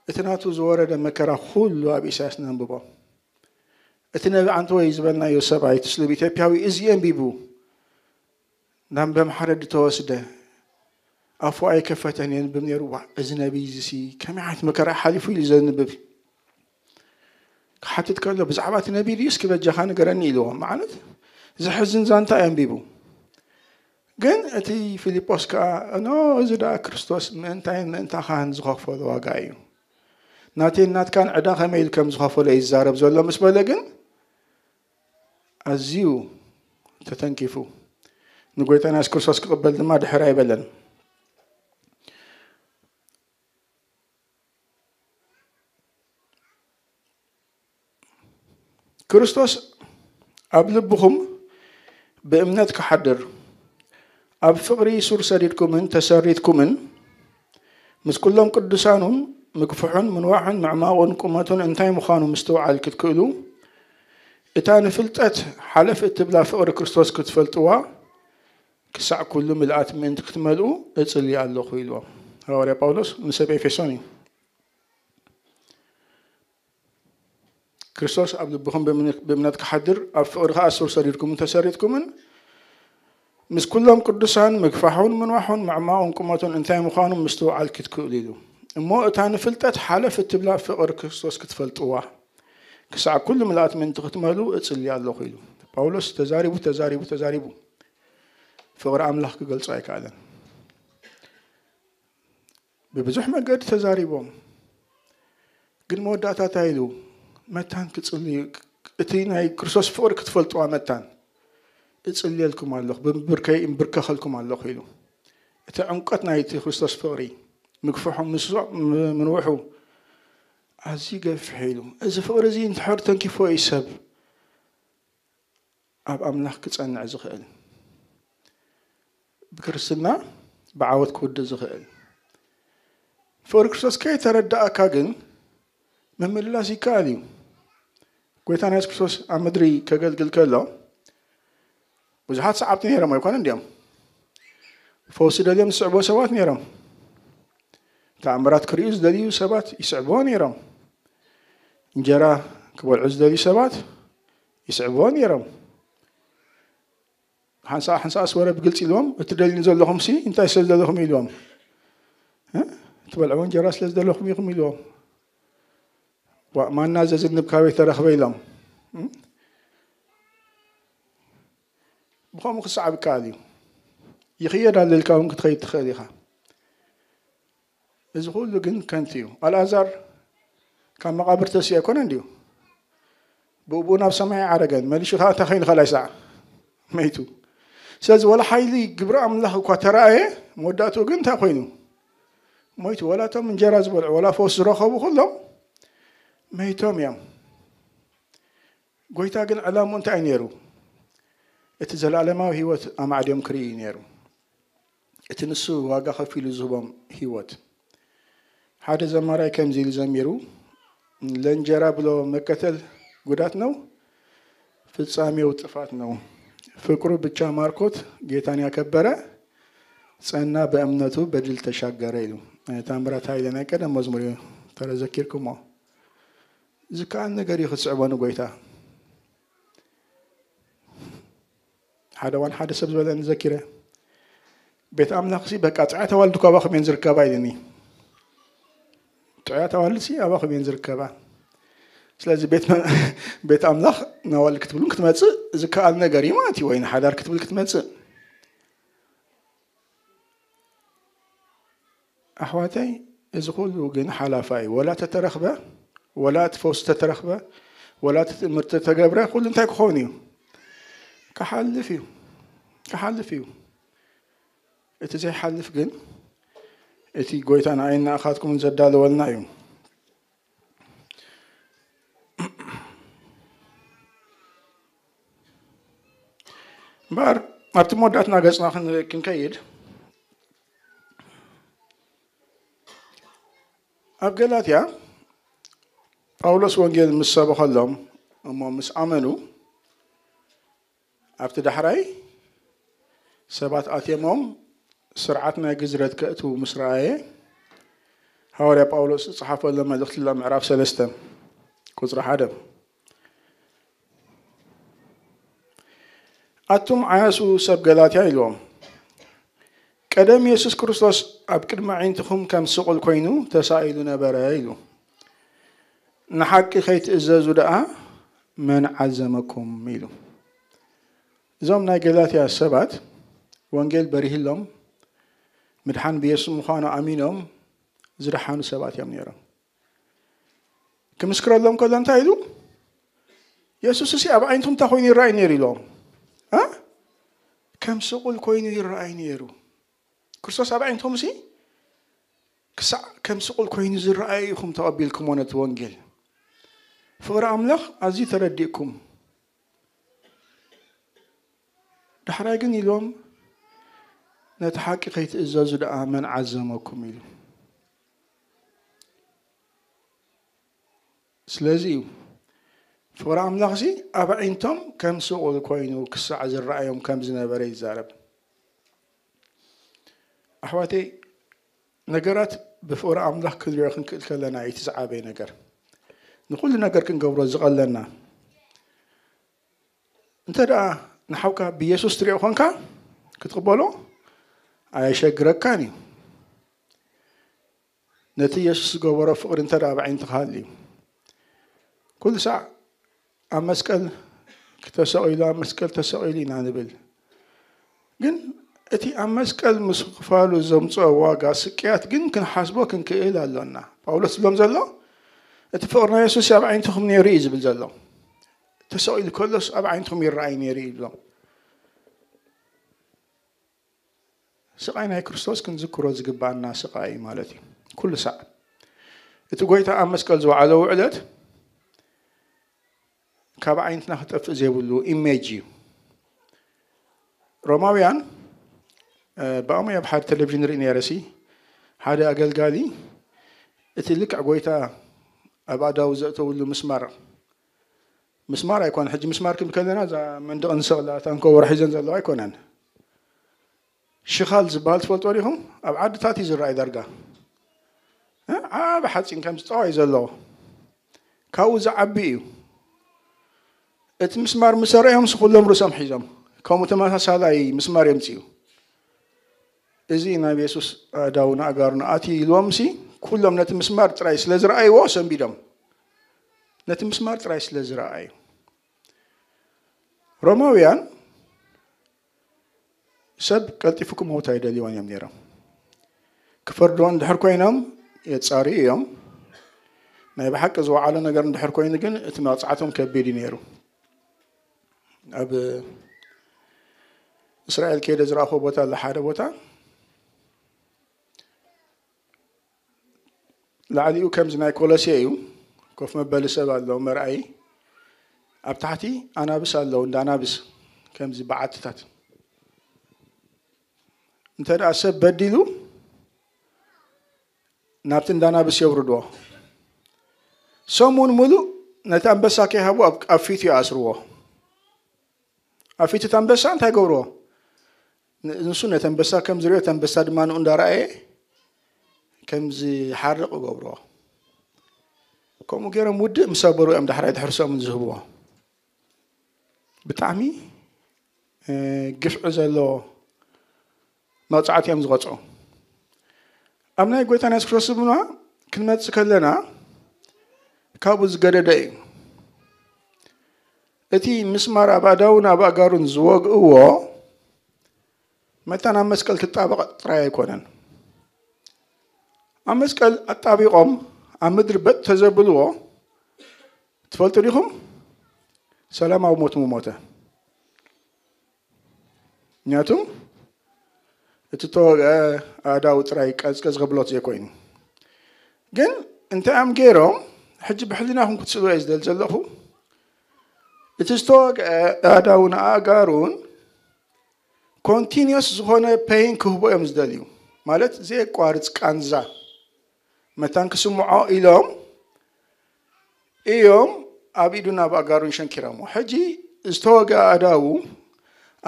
እቲ ናቱ ዝወረደ መከራ ኩሉ ኣብ ኢሳያስ ነንብቦ። እቲ ነቢ ኣንተ ወይ ዝበልናዮ ሰብኣይ፣ እቲ ስሉብ ኢትዮጵያዊ፣ እዚ ኣንቢቡ ናብ በምሓረ ዝተወስደ ኣፉ ኣይከፈተን የንብብ ነይሩ። "ዋ፣ እዚ ነቢይ እዚ ሲ ከመይ ዓይነት መከራ ሓሊፉ?" ኢሉ ዘንብብ። ክሓትት ከሎ፣ "ብዛዕባ እቲ ነቢይ ድዩ? እስኪ በጃኻ ንገረኒ" ኢልዎ። ማለት ዘሕዝን ዛንታ እዩ ኣንቢቡ። ግን እቲ ፊልጶስ ከኣ፣ "እኖ፣ እዚ ደኣ ክርስቶስ ምእንታይን ምእንታኻን ዝኸፈሎ ዋጋ እዩ። ናተይን ናትካን ዕዳ ከመይ ኢሉ ከም ዝኸፈሎ እዩ ዝዛረብ ዘሎ" ምስ በለ ግን ኣዝዩ ተተንኪፉ። ንጎይታና የሱስ ክርስቶስ ክቕበል ድማ ድሕር ኣይበለን። ክርስቶስ ኣብ ልብኹም ብእምነት ክሓድር፣ ኣብ ፍቕሪ ሱር ሰዲድኩምን ተሰሪትኩምን፣ ምስ ኩሎም ቅዱሳኑን ምግፍሑን ምንዋሑን ምዕማቑን ቁመቱን እንታይ ምዃኑ ምስትውዓል ክትክእሉ፣ እታ ንፍልጠት ሓለፍ እትብላ ፍቕሪ ክርስቶስ ክትፈልጥዋ፣ ክሳዕ ኩሉ ምልኣት ምእንቲ ክትመልኡ እጽሊ ኣለኹ ኢልዎም። ሃዋርያ ጳውሎስ ንሰብ ኤፌሶን እዩ። ክርስቶስ ኣብ ልብኹም ብእምነ-፣ ብእምነት ክሓድር፣ ኣብ ፍቕሪ ከኣ ሱር ሰዲድኩምን ተሰሪትኩምን፣ ምስ ኩሎም ቅዱሳን ምግፋሑን ምንዋሑን ምዕማቑን ቁመቱን እንታይ ምዃኑ ምስትውዓል ክትክእሉ ኢሉ። እሞ እታ ንፍልጠት ሓለፍ እትብላ ፍቕሪ ክርስቶስ ክትፈልጥዋ፣ ክሳዕ ኩሉ ምልኣት ምእንቲ ክትመሉ እጽሊ ኣለኹ ኢሉ። ጳውሎስ ተዛሪቡ፣ ተዛሪቡ፣ ተዛሪቡ፣ ፍቕሪ ኣምላኽ ክገልጾ ኣይከኣለን። ብብዙሕ መገዲ ተዛሪቦም፣ ግን መወዳእታ እንታይ ኢሉ? መታን ክጽሊ፣ እቲ ናይ ክርስቶስ ፍቕሪ ክትፈልጥዋ መታን እጽልየልኩም ኣለኹ፣ ብብርከይ እምብርከኸልኩም ኣለኹ ኢሉ። እቲ ዕምቀት ናይቲ ክርስቶስ ፍቕሪ፣ ምግፍሑ፣ ምስሶ፣ ም-፣ ምንውሑ ኣዝዩ ገፊሕ ኢሉ። እዚ ፍቕሪ እዚ እንድሕር ተንኪፎ እዩ ሰብ ኣብ ኣምላኽ ክጸንዕ ዝኽእል፣ ብክርስትና ብዓወት ክውድእ ዝኽእል። ፍቕሪ ክርስቶስ ከይተረዳእካ ግን ምምልላስ ይከኣል እዩ። ጎይታና የሱስ ክርስቶስ ኣብ ምድሪ ከገልግል ከሎ ብዙሓት ሰዓብቲ ነይሮም ኣይኮነን ድዮም? ፈውሲ ደልዮም ዝስዕብዎ ሰባት ነይሮም። ተኣምራት ክርእዩ ዝደልዩ ሰባት ይስዕብዎ ነይሮም። እንጀራ ክበልዑ ዝደልዩ ሰባት ይስዕብዎ ነይሮም። ሓንሳእ ሓንሳእስ ወረ ብግልጺ ኢልዎም፣ "እትደልዩ ዘለኹም ሲ እንታይ ስለ ዘለኹም?" ኢልዎም። "እ? ትበልዕዎ እንጀራ ስለ ዝደለኹም ኢኹም?" ኢልዎም። "ዋ፣ ማና ዘዝንብ ካበይ ተረኽበ?" ኢሎም። እ? ብኸምኡ ክሰዓብ ይከኣል እዩ። ይኽየድ ኣሎ ኢልካ እውን ክትኸይድ ትኽእል ኢኻ። እዚ ኩሉ ግን ከንቱ እዩ። ኣልኣዛር ካብ መቓብር ተሲኡ ኣይኮነን ድዩ? ብኡ ናብ ሰማይ ኣይዓረገን። መሊሱ ከዓ እንታይ ኮይኑ ካልኣይ ሳዕ? መይቱ። ስለዚ ወላ ሓይሊ ግብሪ ኣምላኽ እኳ ተረኣየ፣ መወዳእትኡ ግን እንታይ ኮይኑ? ሞይቱ። ወላ እቶም እንጀራ ዝበልዑ፣ ወላ ፈውስ ዝረኸቡ ኩሎም መይቶም እዮም። ጎይታ ግን ዕላምኡ እንታይ እዩ ነይሩ? እቲ ዘለኣለማዊ ህይወት ኣማዕድዮም ክርኢ እዩ ነይሩ። እቲ ንሱ ዋጋ ከፊሉ ዝህቦም ህይወት። ሓደ ዘማራይ ከምዚ ኢሉ ዘሚሩ፣ "ለእንጀራ ብሎ መከተል ጉዳት ነው፣ ፍጻሜው ጥፋት ነው። ፍቅሩ ብቻ ማርኮት ጌታን ያከበረ፣ ጸና በእምነቱ በድል ተሻገረ" ኢሉ። ታምራት ሃይለ ናይ ቀደም መዝሙር እዩ፣ ተረዘኪርኩሞ። ዝከኣል ነገር እዩ ክትስዕቦ ንጎይታ። ሓደ እዋን ሓደ ሰብ ዝበለኒ ዘኪረ፣ "ቤት ኣምላኽሲ በቃ ጥዑያት ኣዋልድ እኮ ኣባኹም እየን ዝርከባ" ኢሉኒ። ጥዑያት ኣዋልድሲ ኣባኹም እየን ዝርከባ። ስለዚ ቤት መ-፣ ቤት ኣምላኽ ንኣዋልድ ክትብሉን ክትመጽእ ዝከኣል ነገር እዩ ማለት እዩ፣ ወይ ንሓዳር ክትብል ክትመጽእ። ኣሕዋተይ፣ እዚ ኩሉ ግን ሓላፋ እዩ። ወላ ተተረኽበ፣ ወላ እቲ ፈውሲ ተተረኽበ፣ ወላ እቲ ትእምርቲ ተተገብረ፣ ኩሉ እንታይ ክኸውን እዩ? ክሓልፍ እዩ። ክሓልፍ እዩ። እቲ ዘይሓልፍ ግን፣ እቲ ጎይታ ንኣይን ንኣኻትኩምን ዘዳለወልና እዩ። እምበኣር፣ ኣብቲ መወዳእትና ገጽና ክን-፣ ክንከይድ፣ ኣብ ገላትያ ጳውሎስ ወንጌል ምስ ሰበኸሎም እሞ ምስ ኣመኑ፣ ኣብቲ ዳሕራይ ሰባት ኣትየሞም ስርዓት ናይ ግዝረት ከእትዉ ምስ ረኣየ፣ ሃዋርያ ጳውሎስ ዝጸሓፈሎም መልእኽቲ ኣሎ፣ ምዕራፍ ሰለስተ ቁጽሪ ሓደ። "ኣቱም ዓያሱ ሰብ ገላትያ" ኢልዎም፣ "ቀደም የሱስ ክርስቶስ ኣብ ቅድሚ ኣዒንትኹም ከም ስቑል ኮይኑ ተሳኢሉ ነበረ" ኢሉ። "ንሓቂ ከይትእዘዙ ደኣ መን ዓዘመኩም?" ኢሉ። እዞም ናይ ገላትያ ሰባት ወንጌል በሪህሎም፣ ምድሓን ብየሱስ ምዃኑ ኣሚኖም ዝደሓኑ ሰባት እዮም ነይሮም። ክምስክረሎም ከሎ እንታይ ኢሉ? "የሱስ እሲ ኣብ ዓይንትኹም እንታይ ኮይኑ ይረኣይ ነይሩ?" ኢሎም። እ? "ከም ስቑል ኮይኑ ይረኣይ ነይሩ።" ክርስቶስ ኣብ ዓይንትኹም እሲ ክሳዕ ከም ስቑል ኮይኑ ዝረኣይ ኢኹም ተቐቢልኩሞ ነቲ ወንጌል። ፍቕሪ ኣምላኽ ኣዝዩ ተረዲእኩም። ዳሕራይ ግን ኢሎም፣ "ነቲ ሓቂ ከይትእዘዙ ደኣ መን ዓዘመኩም?" ኢሉ። ስለዚ እዩ ፍቕሪ ኣምላኽሲ ኣብ ኣዒንቶም ከም ስቑል ኮይኑ ክሳዕ ዝረኣዮም ከም ዝነበረ ይዛረብ። ኣሕዋተይ፣ ነገራት ብፍቕሪ ኣምላኽ ክንሪኦ ክንክእል ከለና እዩ እቲ ዝዓበየ ነገር። ንኹሉ ነገር ክንገብሮ ዝቐለና። እንተ ደኣ ንሓውካ ብየሱስ ትሪኦ ኾንካ፣ ክትቕበሎ ኣየሸግረካን እዩ። ነቲ የሱስ ዝገበሮ ፍቕሪ እንተ ደኣ ኣብ ኣዒንትኻ ሃልዩ፣ ኩሉ ሳዕ ኣብ መስቀል ተሰቒሉ፣ ኣብ መስቀል ተሰቒሉ ኢና ንብል። ግን እቲ ኣብ መስቀል ምስ ምኽፋሉ ዘምጽኦ ዋጋ ስቅያት ግን ክንሓስቦ ክንክእል ኣሎና። ጳውሎስ ዝብሎም ዘሎ እቲ ፍቕሪ ናይ የሱስ ኣብ ዓይንትኹም ነይሩ እዩ ዝብል ዘሎ። ተሰቒሉ ከሎስ ኣብ ዓይንትኹም ይረኣይ ነይሩ እዩ ይብሎም። ስቓይ ናይ ክርስቶስ ክንዝክሮ ዝግባና ስቓይ እዩ ማለት እዩ። ኩሉ ሳዕ እቲ ጎይታ ኣብ መስቀል ዝወዓሎ ውዕለት ካብ ዓይንትና ክጠፍእ ዘይብሉ ኢሜጅ እዩ። ሮማውያን ብኣሞይ ኣብ ሓደ ቴሌቪዥን ርኢ ነይረሲ ሓደ ኣገልጋሊ እቲ ልክዕ ጎይታ ኣብ ኣዳዊ ዘእተውሉ ምስማር ምስማር ኣይኮነ ሕጂ ምስማር ክብል ከለና እዛ መንደቕ ንሰቕላ ታንኮ ወርሒዘን ዘለዋ ኣይኮነን። ሽኻል ዝበሃል ትፈልጦ ዲኹም? ኣብ ዓድታት እዩ ዝረኣይ ዳርጋ ዓብ ሓፂን ከም ዝጠዋይ ዘለዎ ካብኡ ዝዓቢ እዩ። እቲ ምስማር ምሰረዮም ስኩሎም ርእሶም ሒዞም ከምኡ ተመሳሳላይ ምስማር የምፅኡ። እዚ ናብ የሱስ ኣእዳውን ኣእጋሩን ኣትዩ ኢልዎም ሲ ኩሎም ነቲ ምስማር ጥራይ ስለ ዝረኣይዎ ሰንቢዶም። ነቲ ምስማር ጥራይ ስለ ዝረኣዩ ሮማውያን ሰብ ቀልጢፉ ክመውት ኣይደልይዎን እዮም ነይሮም። ክፈርድዎ እንድሕር ኮይኖም የጻርዩ እዮም። ናይ ብሓቂ ዝወዓሎ ነገር እንድሕር ኮይኑ ግን እቲ መቕጻዕቶም ከቢድ እዩ ነይሩ። ኣብ እስራኤል ከይደ ዝረኣኹዎ ቦታ ኣሎ ሓደ ቦታ ላዕሊኡ ከምዚ ናይ ኮለሴ እዩ። ኮፍ መበሊ ሰብ ኣሎ መርኣይ። ኣብ ታሕቲ ኣናብስ ኣለዉ እንዳ ኣናብስ ከምዚ በዓትታት እንተ ደኣ ሰብ በዲሉ ናብቲ እንዳ ኣናብስ የውርድዎ። ሰሙን ሙሉእ ነቲ ኣንበሳ ከይሃቡ ኣብ ፊቱ ይኣስርዎ። ኣብ ፊት እቲ ኣንበሳ እንታይ ገብርዎ? ንሱ ነቲ ኣንበሳ ከም ዝሪኦ እቲ ኣንበሳ ድማ ንኡ እንዳረኣየ ከም ዝሓርቕ ገብርዎ። ከምኡ ገይሮም ውድእ ምስ ኣበሩ እዮም ዳሕራይ ድሕሪ ሰሙን ዝህብዎ። ብጣዕሚ ግፍዒ ዘለዎ መቕፃዕቲ እዮም ዝቐፅዑ። ኣብ ናይ ጎይታ ናይ የሱስ ክርስቶስ ድማ ክንመፅእ ከለና ካብኡ ዝገደደ እዩ። እቲ ምስማር ኣብ ኣእዳውን ኣብ ኣእጋሩን ዝወግእዎ መታን ኣብ መስቀል ክጣበቕ ጥራይ ኣይኮነን። ኣብ መስቀል ኣጣቢቖም ኣብ ምድሪ በጥ ተዘብልዎ ትፈልጡ ዲኹም? ሰላማዊ ሞት ምሞተ። ምክንያቱ እቲ ተወግአ ኣእዳው ጥራይ ቀዝቀዝ ከብሎት ዘይኮይኑ ግን እንታይ እዮም ገይሮም? ሕጂ ብሕሊናኹም ክትስእሉ እየ ዝደሊ ዘለኹ። እቲ ዝተወግአ ኣእዳውን ኣእጋሩን ኮንቲኒየስ ዝኾነ ፔይን ክህቦ እዮም ዝደልዩ። ማለት ዘየቋርፅ ቃንዛ መታን ክስምዖ ኢሎም እዮም ኣብ ኢዱን ኣብ ኣእጋሩን ሸንኪሮሞ። ሕጂ ዝተወግአ ኣእዳዉ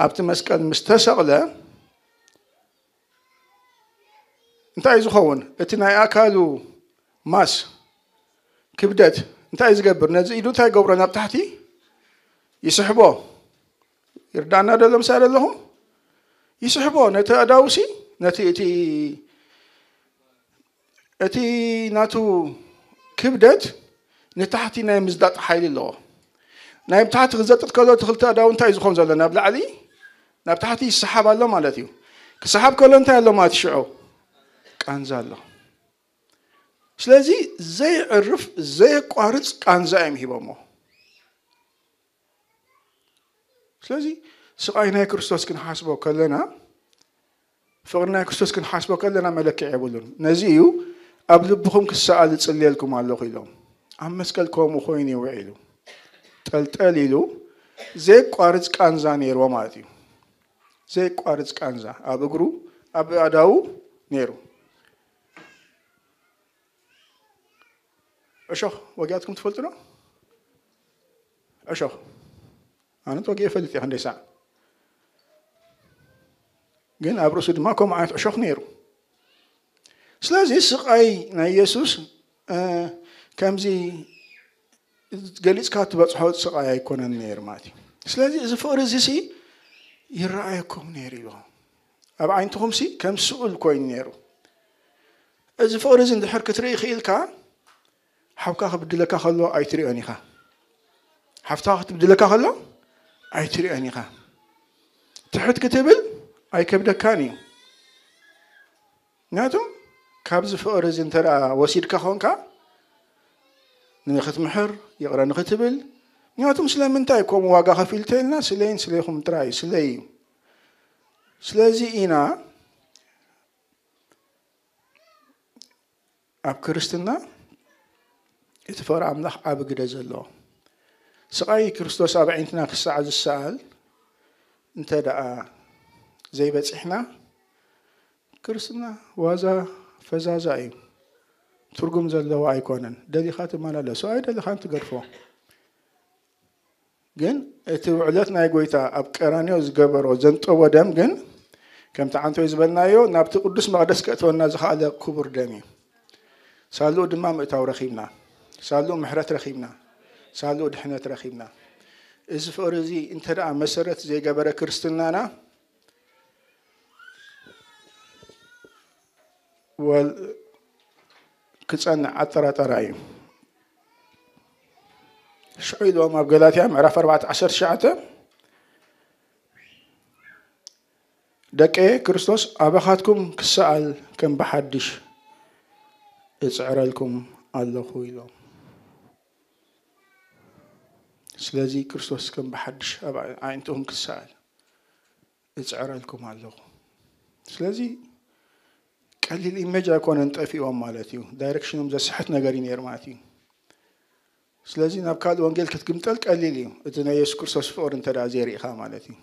ኣብቲ መስቀል ምስ ተሰቕለ እንታይ እዩ ዝኸውን? እቲ ናይ ኣካሉ ማስ ክብደት እንታይ እዩ ዝገብር? ነዚ ኢዱ እንታይ ይገብሮ? ናብ ታሕቲ ይስሕቦ። ይርዳእና ዶ ለምሳሌ ኣለኹም? ይስሕቦ ነቲ ኣእዳውሲ ነቲ እቲ እቲ ናቱ ክብደት ንታሕቲ ናይ ምዝዳጥ ሓይሊ ኣለዎ። ናይ ታሕቲ ክዘጥጥ ከሎ እቲ ክልተ ኣእዳው እንታይ እዩ ዝኾን ዘሎ? ናብ ላዕሊ ናብ ታሕቲ ይሰሓብ ኣሎ ማለት እዩ። ክሰሓብ ከሎ እንታይ ኣሎ ማለት ሽዑ? ቃንዛ ኣሎ። ስለዚ ዘይዕርፍ ዘየቋርፅ ቃንዛ እዮም ሂቦሞ። ስለዚ ስቓይ ናይ ክርስቶስ ክንሓስቦ ከለና ፍቕሪ ናይ ክርስቶስ ክንሓስቦ ከለና መለክዕ የብሉን። ነዚ እዩ ኣብ ልብኹም ክሰኣል እጽልየልኩም ኣለኹ ኢሎም። ኣብ መስቀል ከምኡ ኮይኑ ይውዒሉ ጠልጠል ኢሉ ዘየቋርፅ ቃንዛ ነይርዎ ማለት እዩ። ዘየቋርፅ ቃንዛ ኣብ እግሩ ኣብ ኣእዳዉ ነይሩ። እሾኽ ወጊኣትኩም ትፈልጡ ዶ? እሾኽ ኣነ ተወጊአ ፈልጥ እየ ክንደይ ሳዕ ግን ኣብ ርእሱ ድማ ከምኡ ዓይነት እሾኽ ነይሩ። ስለዚ ስቓይ ናይ የሱስ ከምዚ ገሊፅካ ትበፅሖ ስቓይ ኣይኮነን ነይሩ ማለት እዩ። ስለዚ እዚ ፍቕሪ እዚ ሲ ይረኣየኩም ነይሩ ኢሉ ኣብ ዓይንትኹም ሲ ከም ስኡል ኮይኑ ነይሩ። እዚ ፍቕሪ እዚ እንድሕር ክትርኢ ክኢልካ ሓውካ ክብድለካ ከሎ ኣይትሪኦን ኢኻ። ሓፍትኻ ክትብድለካ ከሎ ኣይትሪኦን ኢኻ። ትሕት ክትብል ኣይከብደካን እዩ። ምክንያቱም ካብዚ ፍቕሪ እዚ እንተ ደኣ ወሲድካ ኾንካ፣ ንኽትምሕር፣ ይቕረ ንኽትብል፣ ምክንያቱም ስለምንታይ ከምኡ ዋጋ ከፊሉ ተልና፣ ስለይን ስለይኹም ጥራይ እዩ፣ ስለይ እዩ። ስለዚ ኢና ኣብ ክርስትና እቲ ፍቕሪ ኣምላኽ ዓቢ ግደ ዘለዎ። ስቓይ ክርስቶስ ኣብ ኣዒንትና ክሳዕ ዝሰኣል እንተ ደኣ ዘይበጺሕና፣ ክርስትና ዋዛ ፈዛዛ እዩ። ትርጉም ዘለዎ ኣይኮነን። ደሊኻ ትመላለሶ፣ ኣይደለኻን ትገድፎ። ግን እቲ ውዕለት ናይ ጎይታ ኣብ ቀራንዮ ዝገበሮ ዘንጠቦ ደም ግን ከምቲ ዓንቶይ ዝበልናዮ ናብቲ ቅዱስ መቕደስ ከእትወና ዝኸኣለ ክቡር ደም እዩ። ሳልኡ ድማ ምእታው ረኺብና፣ ሳልኡ ምሕረት ረኺብና፣ ሳልኡ ድሕነት ረኺብና። እዚ ፍቕሪ እዚ እንተ ደኣ መሰረት ዘይገበረ ክርስትናና ወል-፣ ክጸንዕ ኣጠራጠራ እዩ። ሽዑ ኢልዎም ኣብ ገላትያ ምዕራፍ ኣርባዕተ ዓሰርተ ትሽዓተ፣ "ደቀየ፣ ክርስቶስ ኣባኻትኩም ክሰኣል ከም ብሓድሽ እጽዕረልኩም ኣለኹ" ኢሎም። ስለዚ ክርስቶስ ከም ብሓድሽ ኣብ ኣዒንትኹም ክሰኣል እጽዕረልኩም ኣለኹ። ስለዚ ቀሊል ኢሜጅ ኣይኮነን ጠፊኦም ማለት እዩ። ዳይሬክሽኖም ዘስሕት ነገር እዩ ነይሩ ማለት እዩ። ስለዚ ናብ ካልእ ወንጌል ክትግምጠል ቀሊል እዩ፣ እቲ ናይ የሱስ ክርስቶስ ፍቕሪ እንተ ደኣ ዘይርኢኻ ማለት እዩ።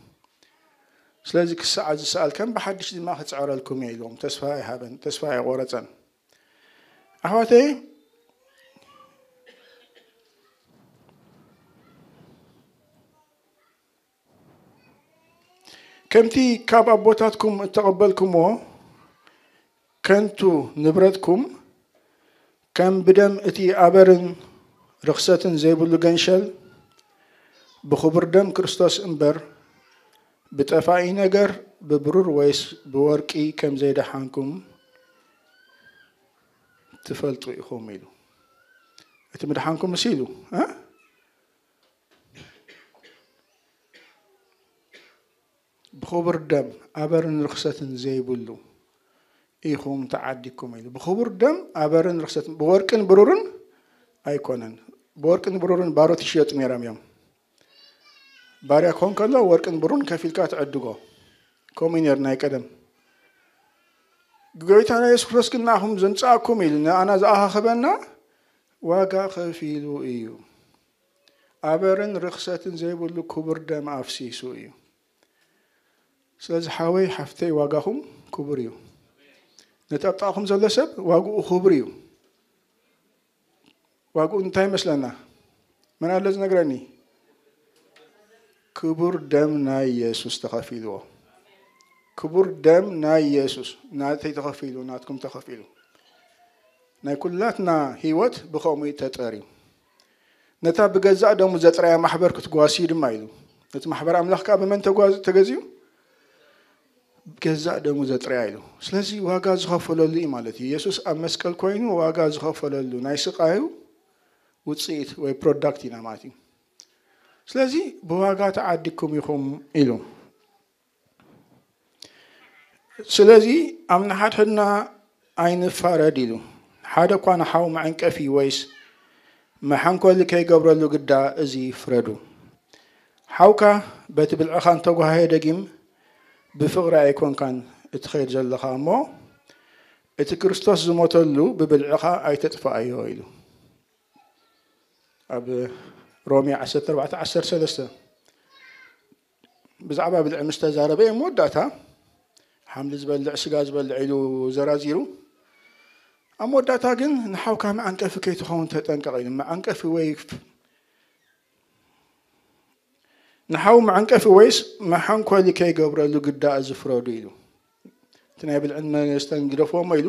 ስለዚ ክሰዓል ዝሰኣል ከም ብሓድሽ ድማ ክጽዕረልኩም እየ ኢልዎም። ተስፋ ኣይሃበን፣ ተስፋ ኣይቖረጸን። ኣሕዋተይ፣ ከምቲ ካብ ኣቦታትኩም እተቐበልኩምዎ ከንቱ ንብረትኩም፣ ከም ብደም እቲ ኣበርን ርኽሰትን ዘይብሉ ገንሸል፣ ብኽቡር ደም ክርስቶስ እምበር፣ ብጠፋኢ ነገር፣ ብብሩር ወይስ ብወርቂ ከም ዘይደሓንኩም ትፈልጡ ኢኹም ኢሉ። እቲ ምድሓንኩም ምስ ኢሉ፣ እ? ብኽቡር ደም ኣበርን ርኽሰትን ዘይብሉ ኢኹም ተዓዲግኩም ኢሉ። ብኽቡር ደም ኣበርን ርኽሰትን፣ ብወርቅን ብሩርን ኣይኮነን። ብወርቅን ብሩርን ባሮት ይሽየጡ ነይሮም እዮም። ባርያ ክኾን ከሎ ወርቅን ብሩርን ከፊልካ ትዕድጎ። ከምኡ እዩ ነይሩ ናይ ቀደም። ጎይታና የሱስ ክርስቶስ ግን ንኣኹም ዘምጽኣኩም ኢሉ ንኣና ዝኣኻኸበና ዋጋ ከፊሉ እዩ። ኣበርን ርኽሰትን ዘይብሉ ክቡር ደም ኣፍሲሱ እዩ። ስለዚ ሓወይ ሓፍተይ ዋጋኹም ክቡር እዩ። ነቲ ኣብ ጥቓኹም ዘሎ ሰብ ዋግኡ ክቡር እዩ። ዋግኡ እንታይ ይመስለና? መን ኣሎ ዝነግረኒ? ክቡር ደም ናይ የሱስ ተኸፊልዎ። ክቡር ደም ናይ የሱስ ናተይ ተኸፊሉ፣ ናትኩም ተኸፊሉ። ናይ ኩላትና ህይወት ብኸምኡ እዩ ተጠርዩ። ነታ ብገዛእ ደሙ ዘጥረያ ማሕበር ክትጓስዩ ድማ ኢሉ። ነቲ ማሕበር ኣምላኽ ከኣ ብመን ተጓዝ-፣ ተገዝዩ? ገዛእ ደሙ ዘጥረያ ኢሉ። ስለዚ ዋጋ ዝኸፈለሉ እዩ ማለት እዩ። የሱስ ኣብ መስቀል ኮይኑ ዋጋ ዝኸፈለሉ ናይ ስቓዩ ውጽኢት ወይ ፕሮዳክት ኢና ማለት እዩ። ስለዚ ብዋጋ ተዓዲግኩም ኢኹም ኢሉ። ስለዚ ኣብ ንሓድሕድና ኣይንፋረድ ኢሉ። ሓደ እኳ ንሓው መዐንቀፊ ወይስ መሐንኮሊ ከይገብረሉ ግዳ እዚ ፍረዱ። ሓውካ በቲ ብልዕኻ እንተጓሃየ ደጊም ብፍቕሪ ኣይኮንካን እትኸይድ ዘለኻ እሞ፣ እቲ ክርስቶስ ዝሞተሉ ብብልዕኻ ኣይተጥፍኣዮ ኢሉ። ኣብ ሮሜ ዓሰርተ ኣርባዕተ ዓሰርተ ሰለስተ ብዛዕባ ብልዒ ምስ ተዛረበ እዮም መወዳእታ፣ ሓምሊ ዝበልዕ ስጋ ዝበልዕ ኢሉ ዘራዚሩ። ኣብ መወዳእታ ግን ንሓውካ መዓንቀፊ ከይትኸውን ተጠንቀቕ ኢሉ። መዓንቀፊ ወይ ንሓው መዓንቀፊ ወይስ መሐንኮሊ ከይገብረሉ ግዳ እዚ ፍረዱ ኢሉ። እቲ ናይ ብልዕን መስተን ግደፍዎ እሞ ኢሉ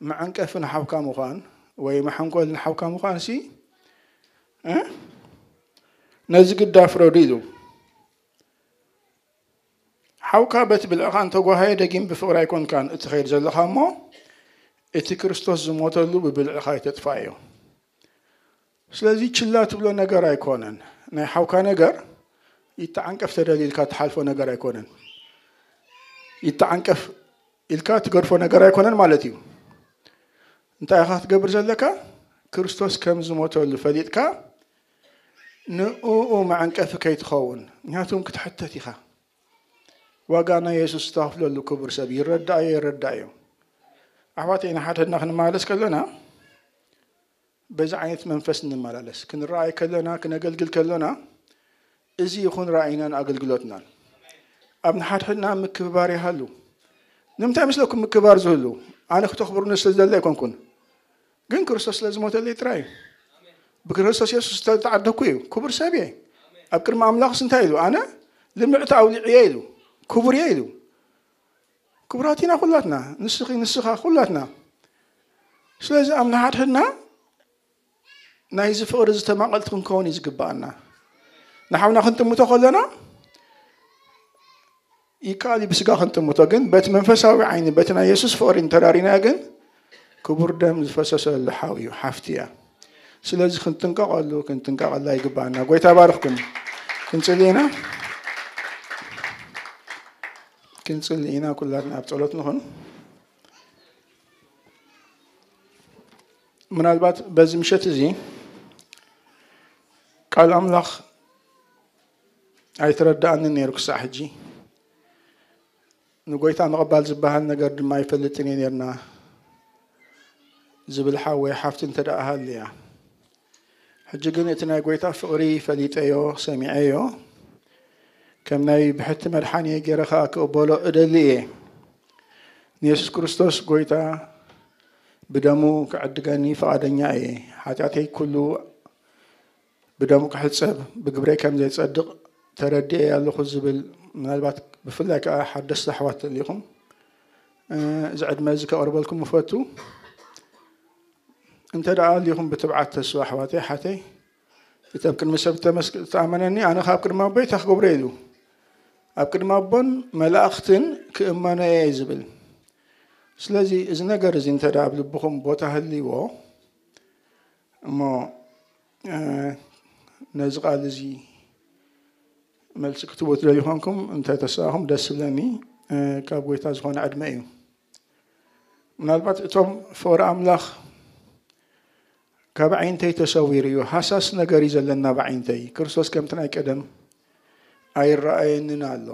መዓንቀፊ ንሓውካ ምዃን ወይ መሐንኮሊ ንሓውካ ምዃን ሲ፣ እ? ነዚ ግዳ ፍረዱ ኢሉ። ሓውካ በቲ ብልዕኻ እንተጓሃየ ደጊም ብፍቕሪ ኣይኮንካን እትኸይድ ዘለኻ እሞ፣ እቲ ክርስቶስ ዝሞተሉ ብብልዕኻ ኣይተጥፍኣዮ። ስለዚ ችላ ትብሎ ነገር ኣይኮነን። ናይ ሓውካ ነገር ይተዓንቀፍ ተደልዩ ኢልካ ትሓልፎ ነገር ኣይኮነን። ይተዓንቀፍ ኢልካ ትገድፎ ነገር ኣይኮነን ማለት እዩ። እንታይ ኢኻ ክትገብር ዘለካ? ክርስቶስ ከም ዝሞተሉ ፈሊጥካ ንእኡ መዐንቀፊ ከይትኸውን። ምክንያቱም ክትሕተት ኢኻ። ዋጋ ናይ የሱስ ዝተኸፍለሉ ክቡር ሰብ ይረዳእዮ፣ ይረዳእዮ። ኣሕዋተይ፣ ንሓድሕድና ክንመላለስ ከለና በዚ ዓይነት መንፈስ እንመላለስ። ክንረኣይ ከለና፣ ክነገልግል ከለና፣ እዚ ይኹን ራእይናን ኣገልግሎትናን። ኣብ ንሓድሕድና ምክብባር ይሃሉ። ንምንታይ መስለኩም ምክብባር ዝህሉ? ኣነ ክተኽብሩኒ ስለ ዝደለ ኣይኮንኩን፣ ግን ክርስቶስ ስለ ዝሞተለይ ጥራይ እዩ። ብክርስቶስ የሱስ ዝተዓደግኩ እዩ። ክቡር ሰብ እየ። ኣብ ቅድሚ ኣምላኽስ እንታይ ኢሉ? ኣነ ልምዕቲ ኣውሊዕ እየ ኢሉ። ክቡር እየ ኢሉ። ክቡራት ኢና ኩላትና፣ ንስኺ፣ ንስኻ፣ ኩላትና። ስለዚ ኣብ ንሓድሕድና ናይዚ ፍቕሪ ዝተማቐልቲ ክንከውን እዩ ዝግብኣና። ንሓውና ክንጥምቶ ከለና ይከኣል እዩ ብስጋ ክንጥምቶ፣ ግን በቲ መንፈሳዊ ዓይኒ፣ በቲ ናይ የሱስ ፍቕሪ እንተራሪና ግን ክቡር ደም ዝፈሰሰሉ ሓው እዩ፣ ሓፍቲ እያ። ስለዚ ክንጥንቀቐሉ፣ ክንጥንቀቐላ ይግብኣና። ጎይታ ባርኽኩም። ክንጽሊ ኢና። ክንጽሊ ኢና። ኩላትና ኣብ ጸሎት ንኹን። ምናልባት በዚ ምሸት እዚ ቃል ኣምላኽ ኣይተረዳኣንን ነይሩ ክሳዕ ሕጂ። ንጎይታ ምቕባል ዝበሃል ነገር ድማ ኣይፈልጥን እየ ነይርና ዝብል ሓወይ ሓፍቲ እንተ ደኣ ሃልያ። ሕጂ ግን እቲ ናይ ጎይታ ፍቕሪ ፈሊጠዮ፣ ሰሚዐዮ። ከም ናይ ብሕቲ መድሓኒየ ገይረ ኸኣ ክቕበሎ እደሊ እየ። ንየሱስ ክርስቶስ ጎይታ ብደሙ ክዕድገኒ ፍቓደኛ እየ። ሓጢኣተይ ኩሉ ብደሙ ክሕጸብ፣ ብግብረይ ከም ዘይጸድቕ ተረዲኤ ኣለኹ ዝብል፣ ምናልባት ብፍላይ ከኣ ሓደስቲ ኣሕዋት ተሊኹም፣ እ፣ እዚ ዕድመ እዚ ከቕርበልኩም እፈቱ። እንተ ደኣ ኣሊኹም ብትብዓት ተስኡ ኣሕዋተይ፣ ሓተይ፣ እቲ ኣብ ቅድሚ ሰብ እተመስክ-፣ እተኣመነኒ፣ ኣነ ኸኣ ኣብ ቅድሚ ኣቦይ እንታይ ክገብሮ ኢሉ። ኣብ ቅድሚ ኣቦን መላእኽትን ክእመኖ እየ ዝብል። ስለዚ እዚ ነገር እዚ እንተ ደኣ ኣብ ልብኹም ቦታ ህልይዎ፣ እሞ፣ እ፣ ነዚ ቃል እዚ መልሲ ክትህቡ ትደልዩ ኾንኩም፣ እንተ ተሳእኹም ደስ ዝብለኒ፣ እ፣ ካብ ጎይታ ዝኾነ ዕድመ እዩ። ምናልባት እቶም ፍቕሪ ኣምላኽ ካብ ዓይንተይ ተሰዊሩ እዩ፣ ሃሳስ ነገር እዩ ዘለና ኣብ ዓይንተይ፣ ክርስቶስ ከምቲ ናይ ቀደም ኣይረኣየንን ኣሎ፣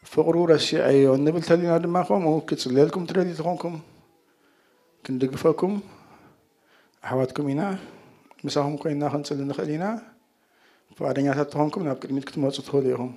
ፍቕሩ ረሲዐዮ እንብል ተሊና ድማ ከምኡ ክጽልየልኩም ትደልዩ ተኾንኩም ክንድግፈኩም ኣሕዋትኩም ኢና። ምሳኹም ኮይንና ክንጽሊ ንኽእል ኢና። ፍቓደኛታት ተኾንኩም ናብ ቅድሚት ክትመጹ ትኽእሉ ኢኹም።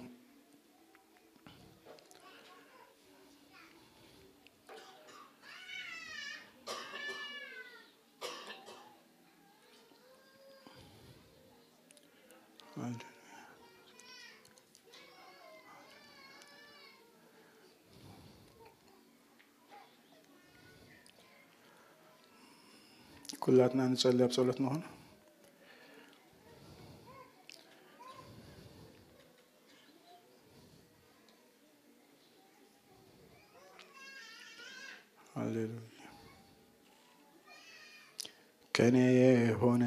ኩላትና ንጸሊ ኣብ ጸሎት ንኾን። ሃሌሉያ። ከኔ የሆነ፣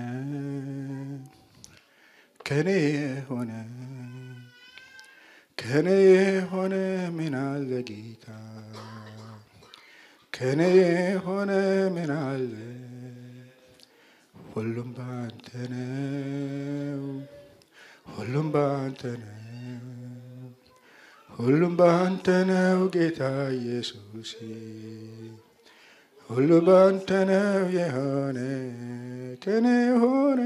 ከኔ የሆነ፣ ከኔ የሆነ ምን አለ ጌታ? ከኔ የሆነ ምን አለ? ሁሉም ባንተ ነው፣ ሁሉም ባንተ ነው፣ ሁሉም ባንተ ነው ጌታ ኢየሱሴ። ሁሉ ባንተ ነው የሆነ፣ ከኔ የሆነ፣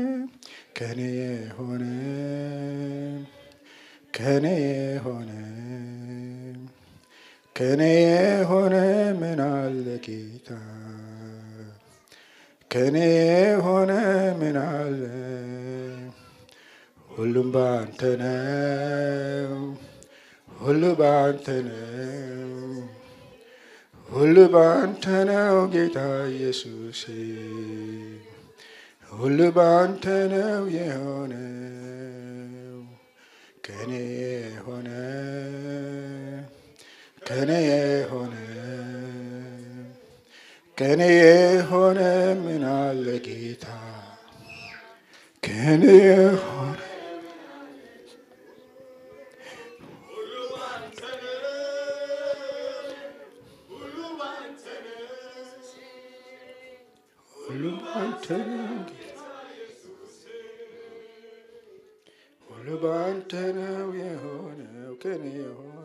ከኔ የሆነ፣ ከኔ የሆነ፣ ከኔ የሆነ ምን አለ ጌታ? ከኔ የሆነ ምን አለ? ሁሉም ባንተ ነው፣ ሁሉ ባንተ ነው፣ ሁሉ ባንተ ነው ጌታ ኢየሱሴ፣ ሁሉ ባንተ ነው የሆነው። ከኔ የሆነ፣ ከኔ የሆነ፣ ከኔ የሆነ ምን አለ ጌታ? እኔ የሆነ ሁሉ ባንተ ነው ጌታ፣ ሁሉ ባንተ ነው የሆነው፣ ከኔ የሆነ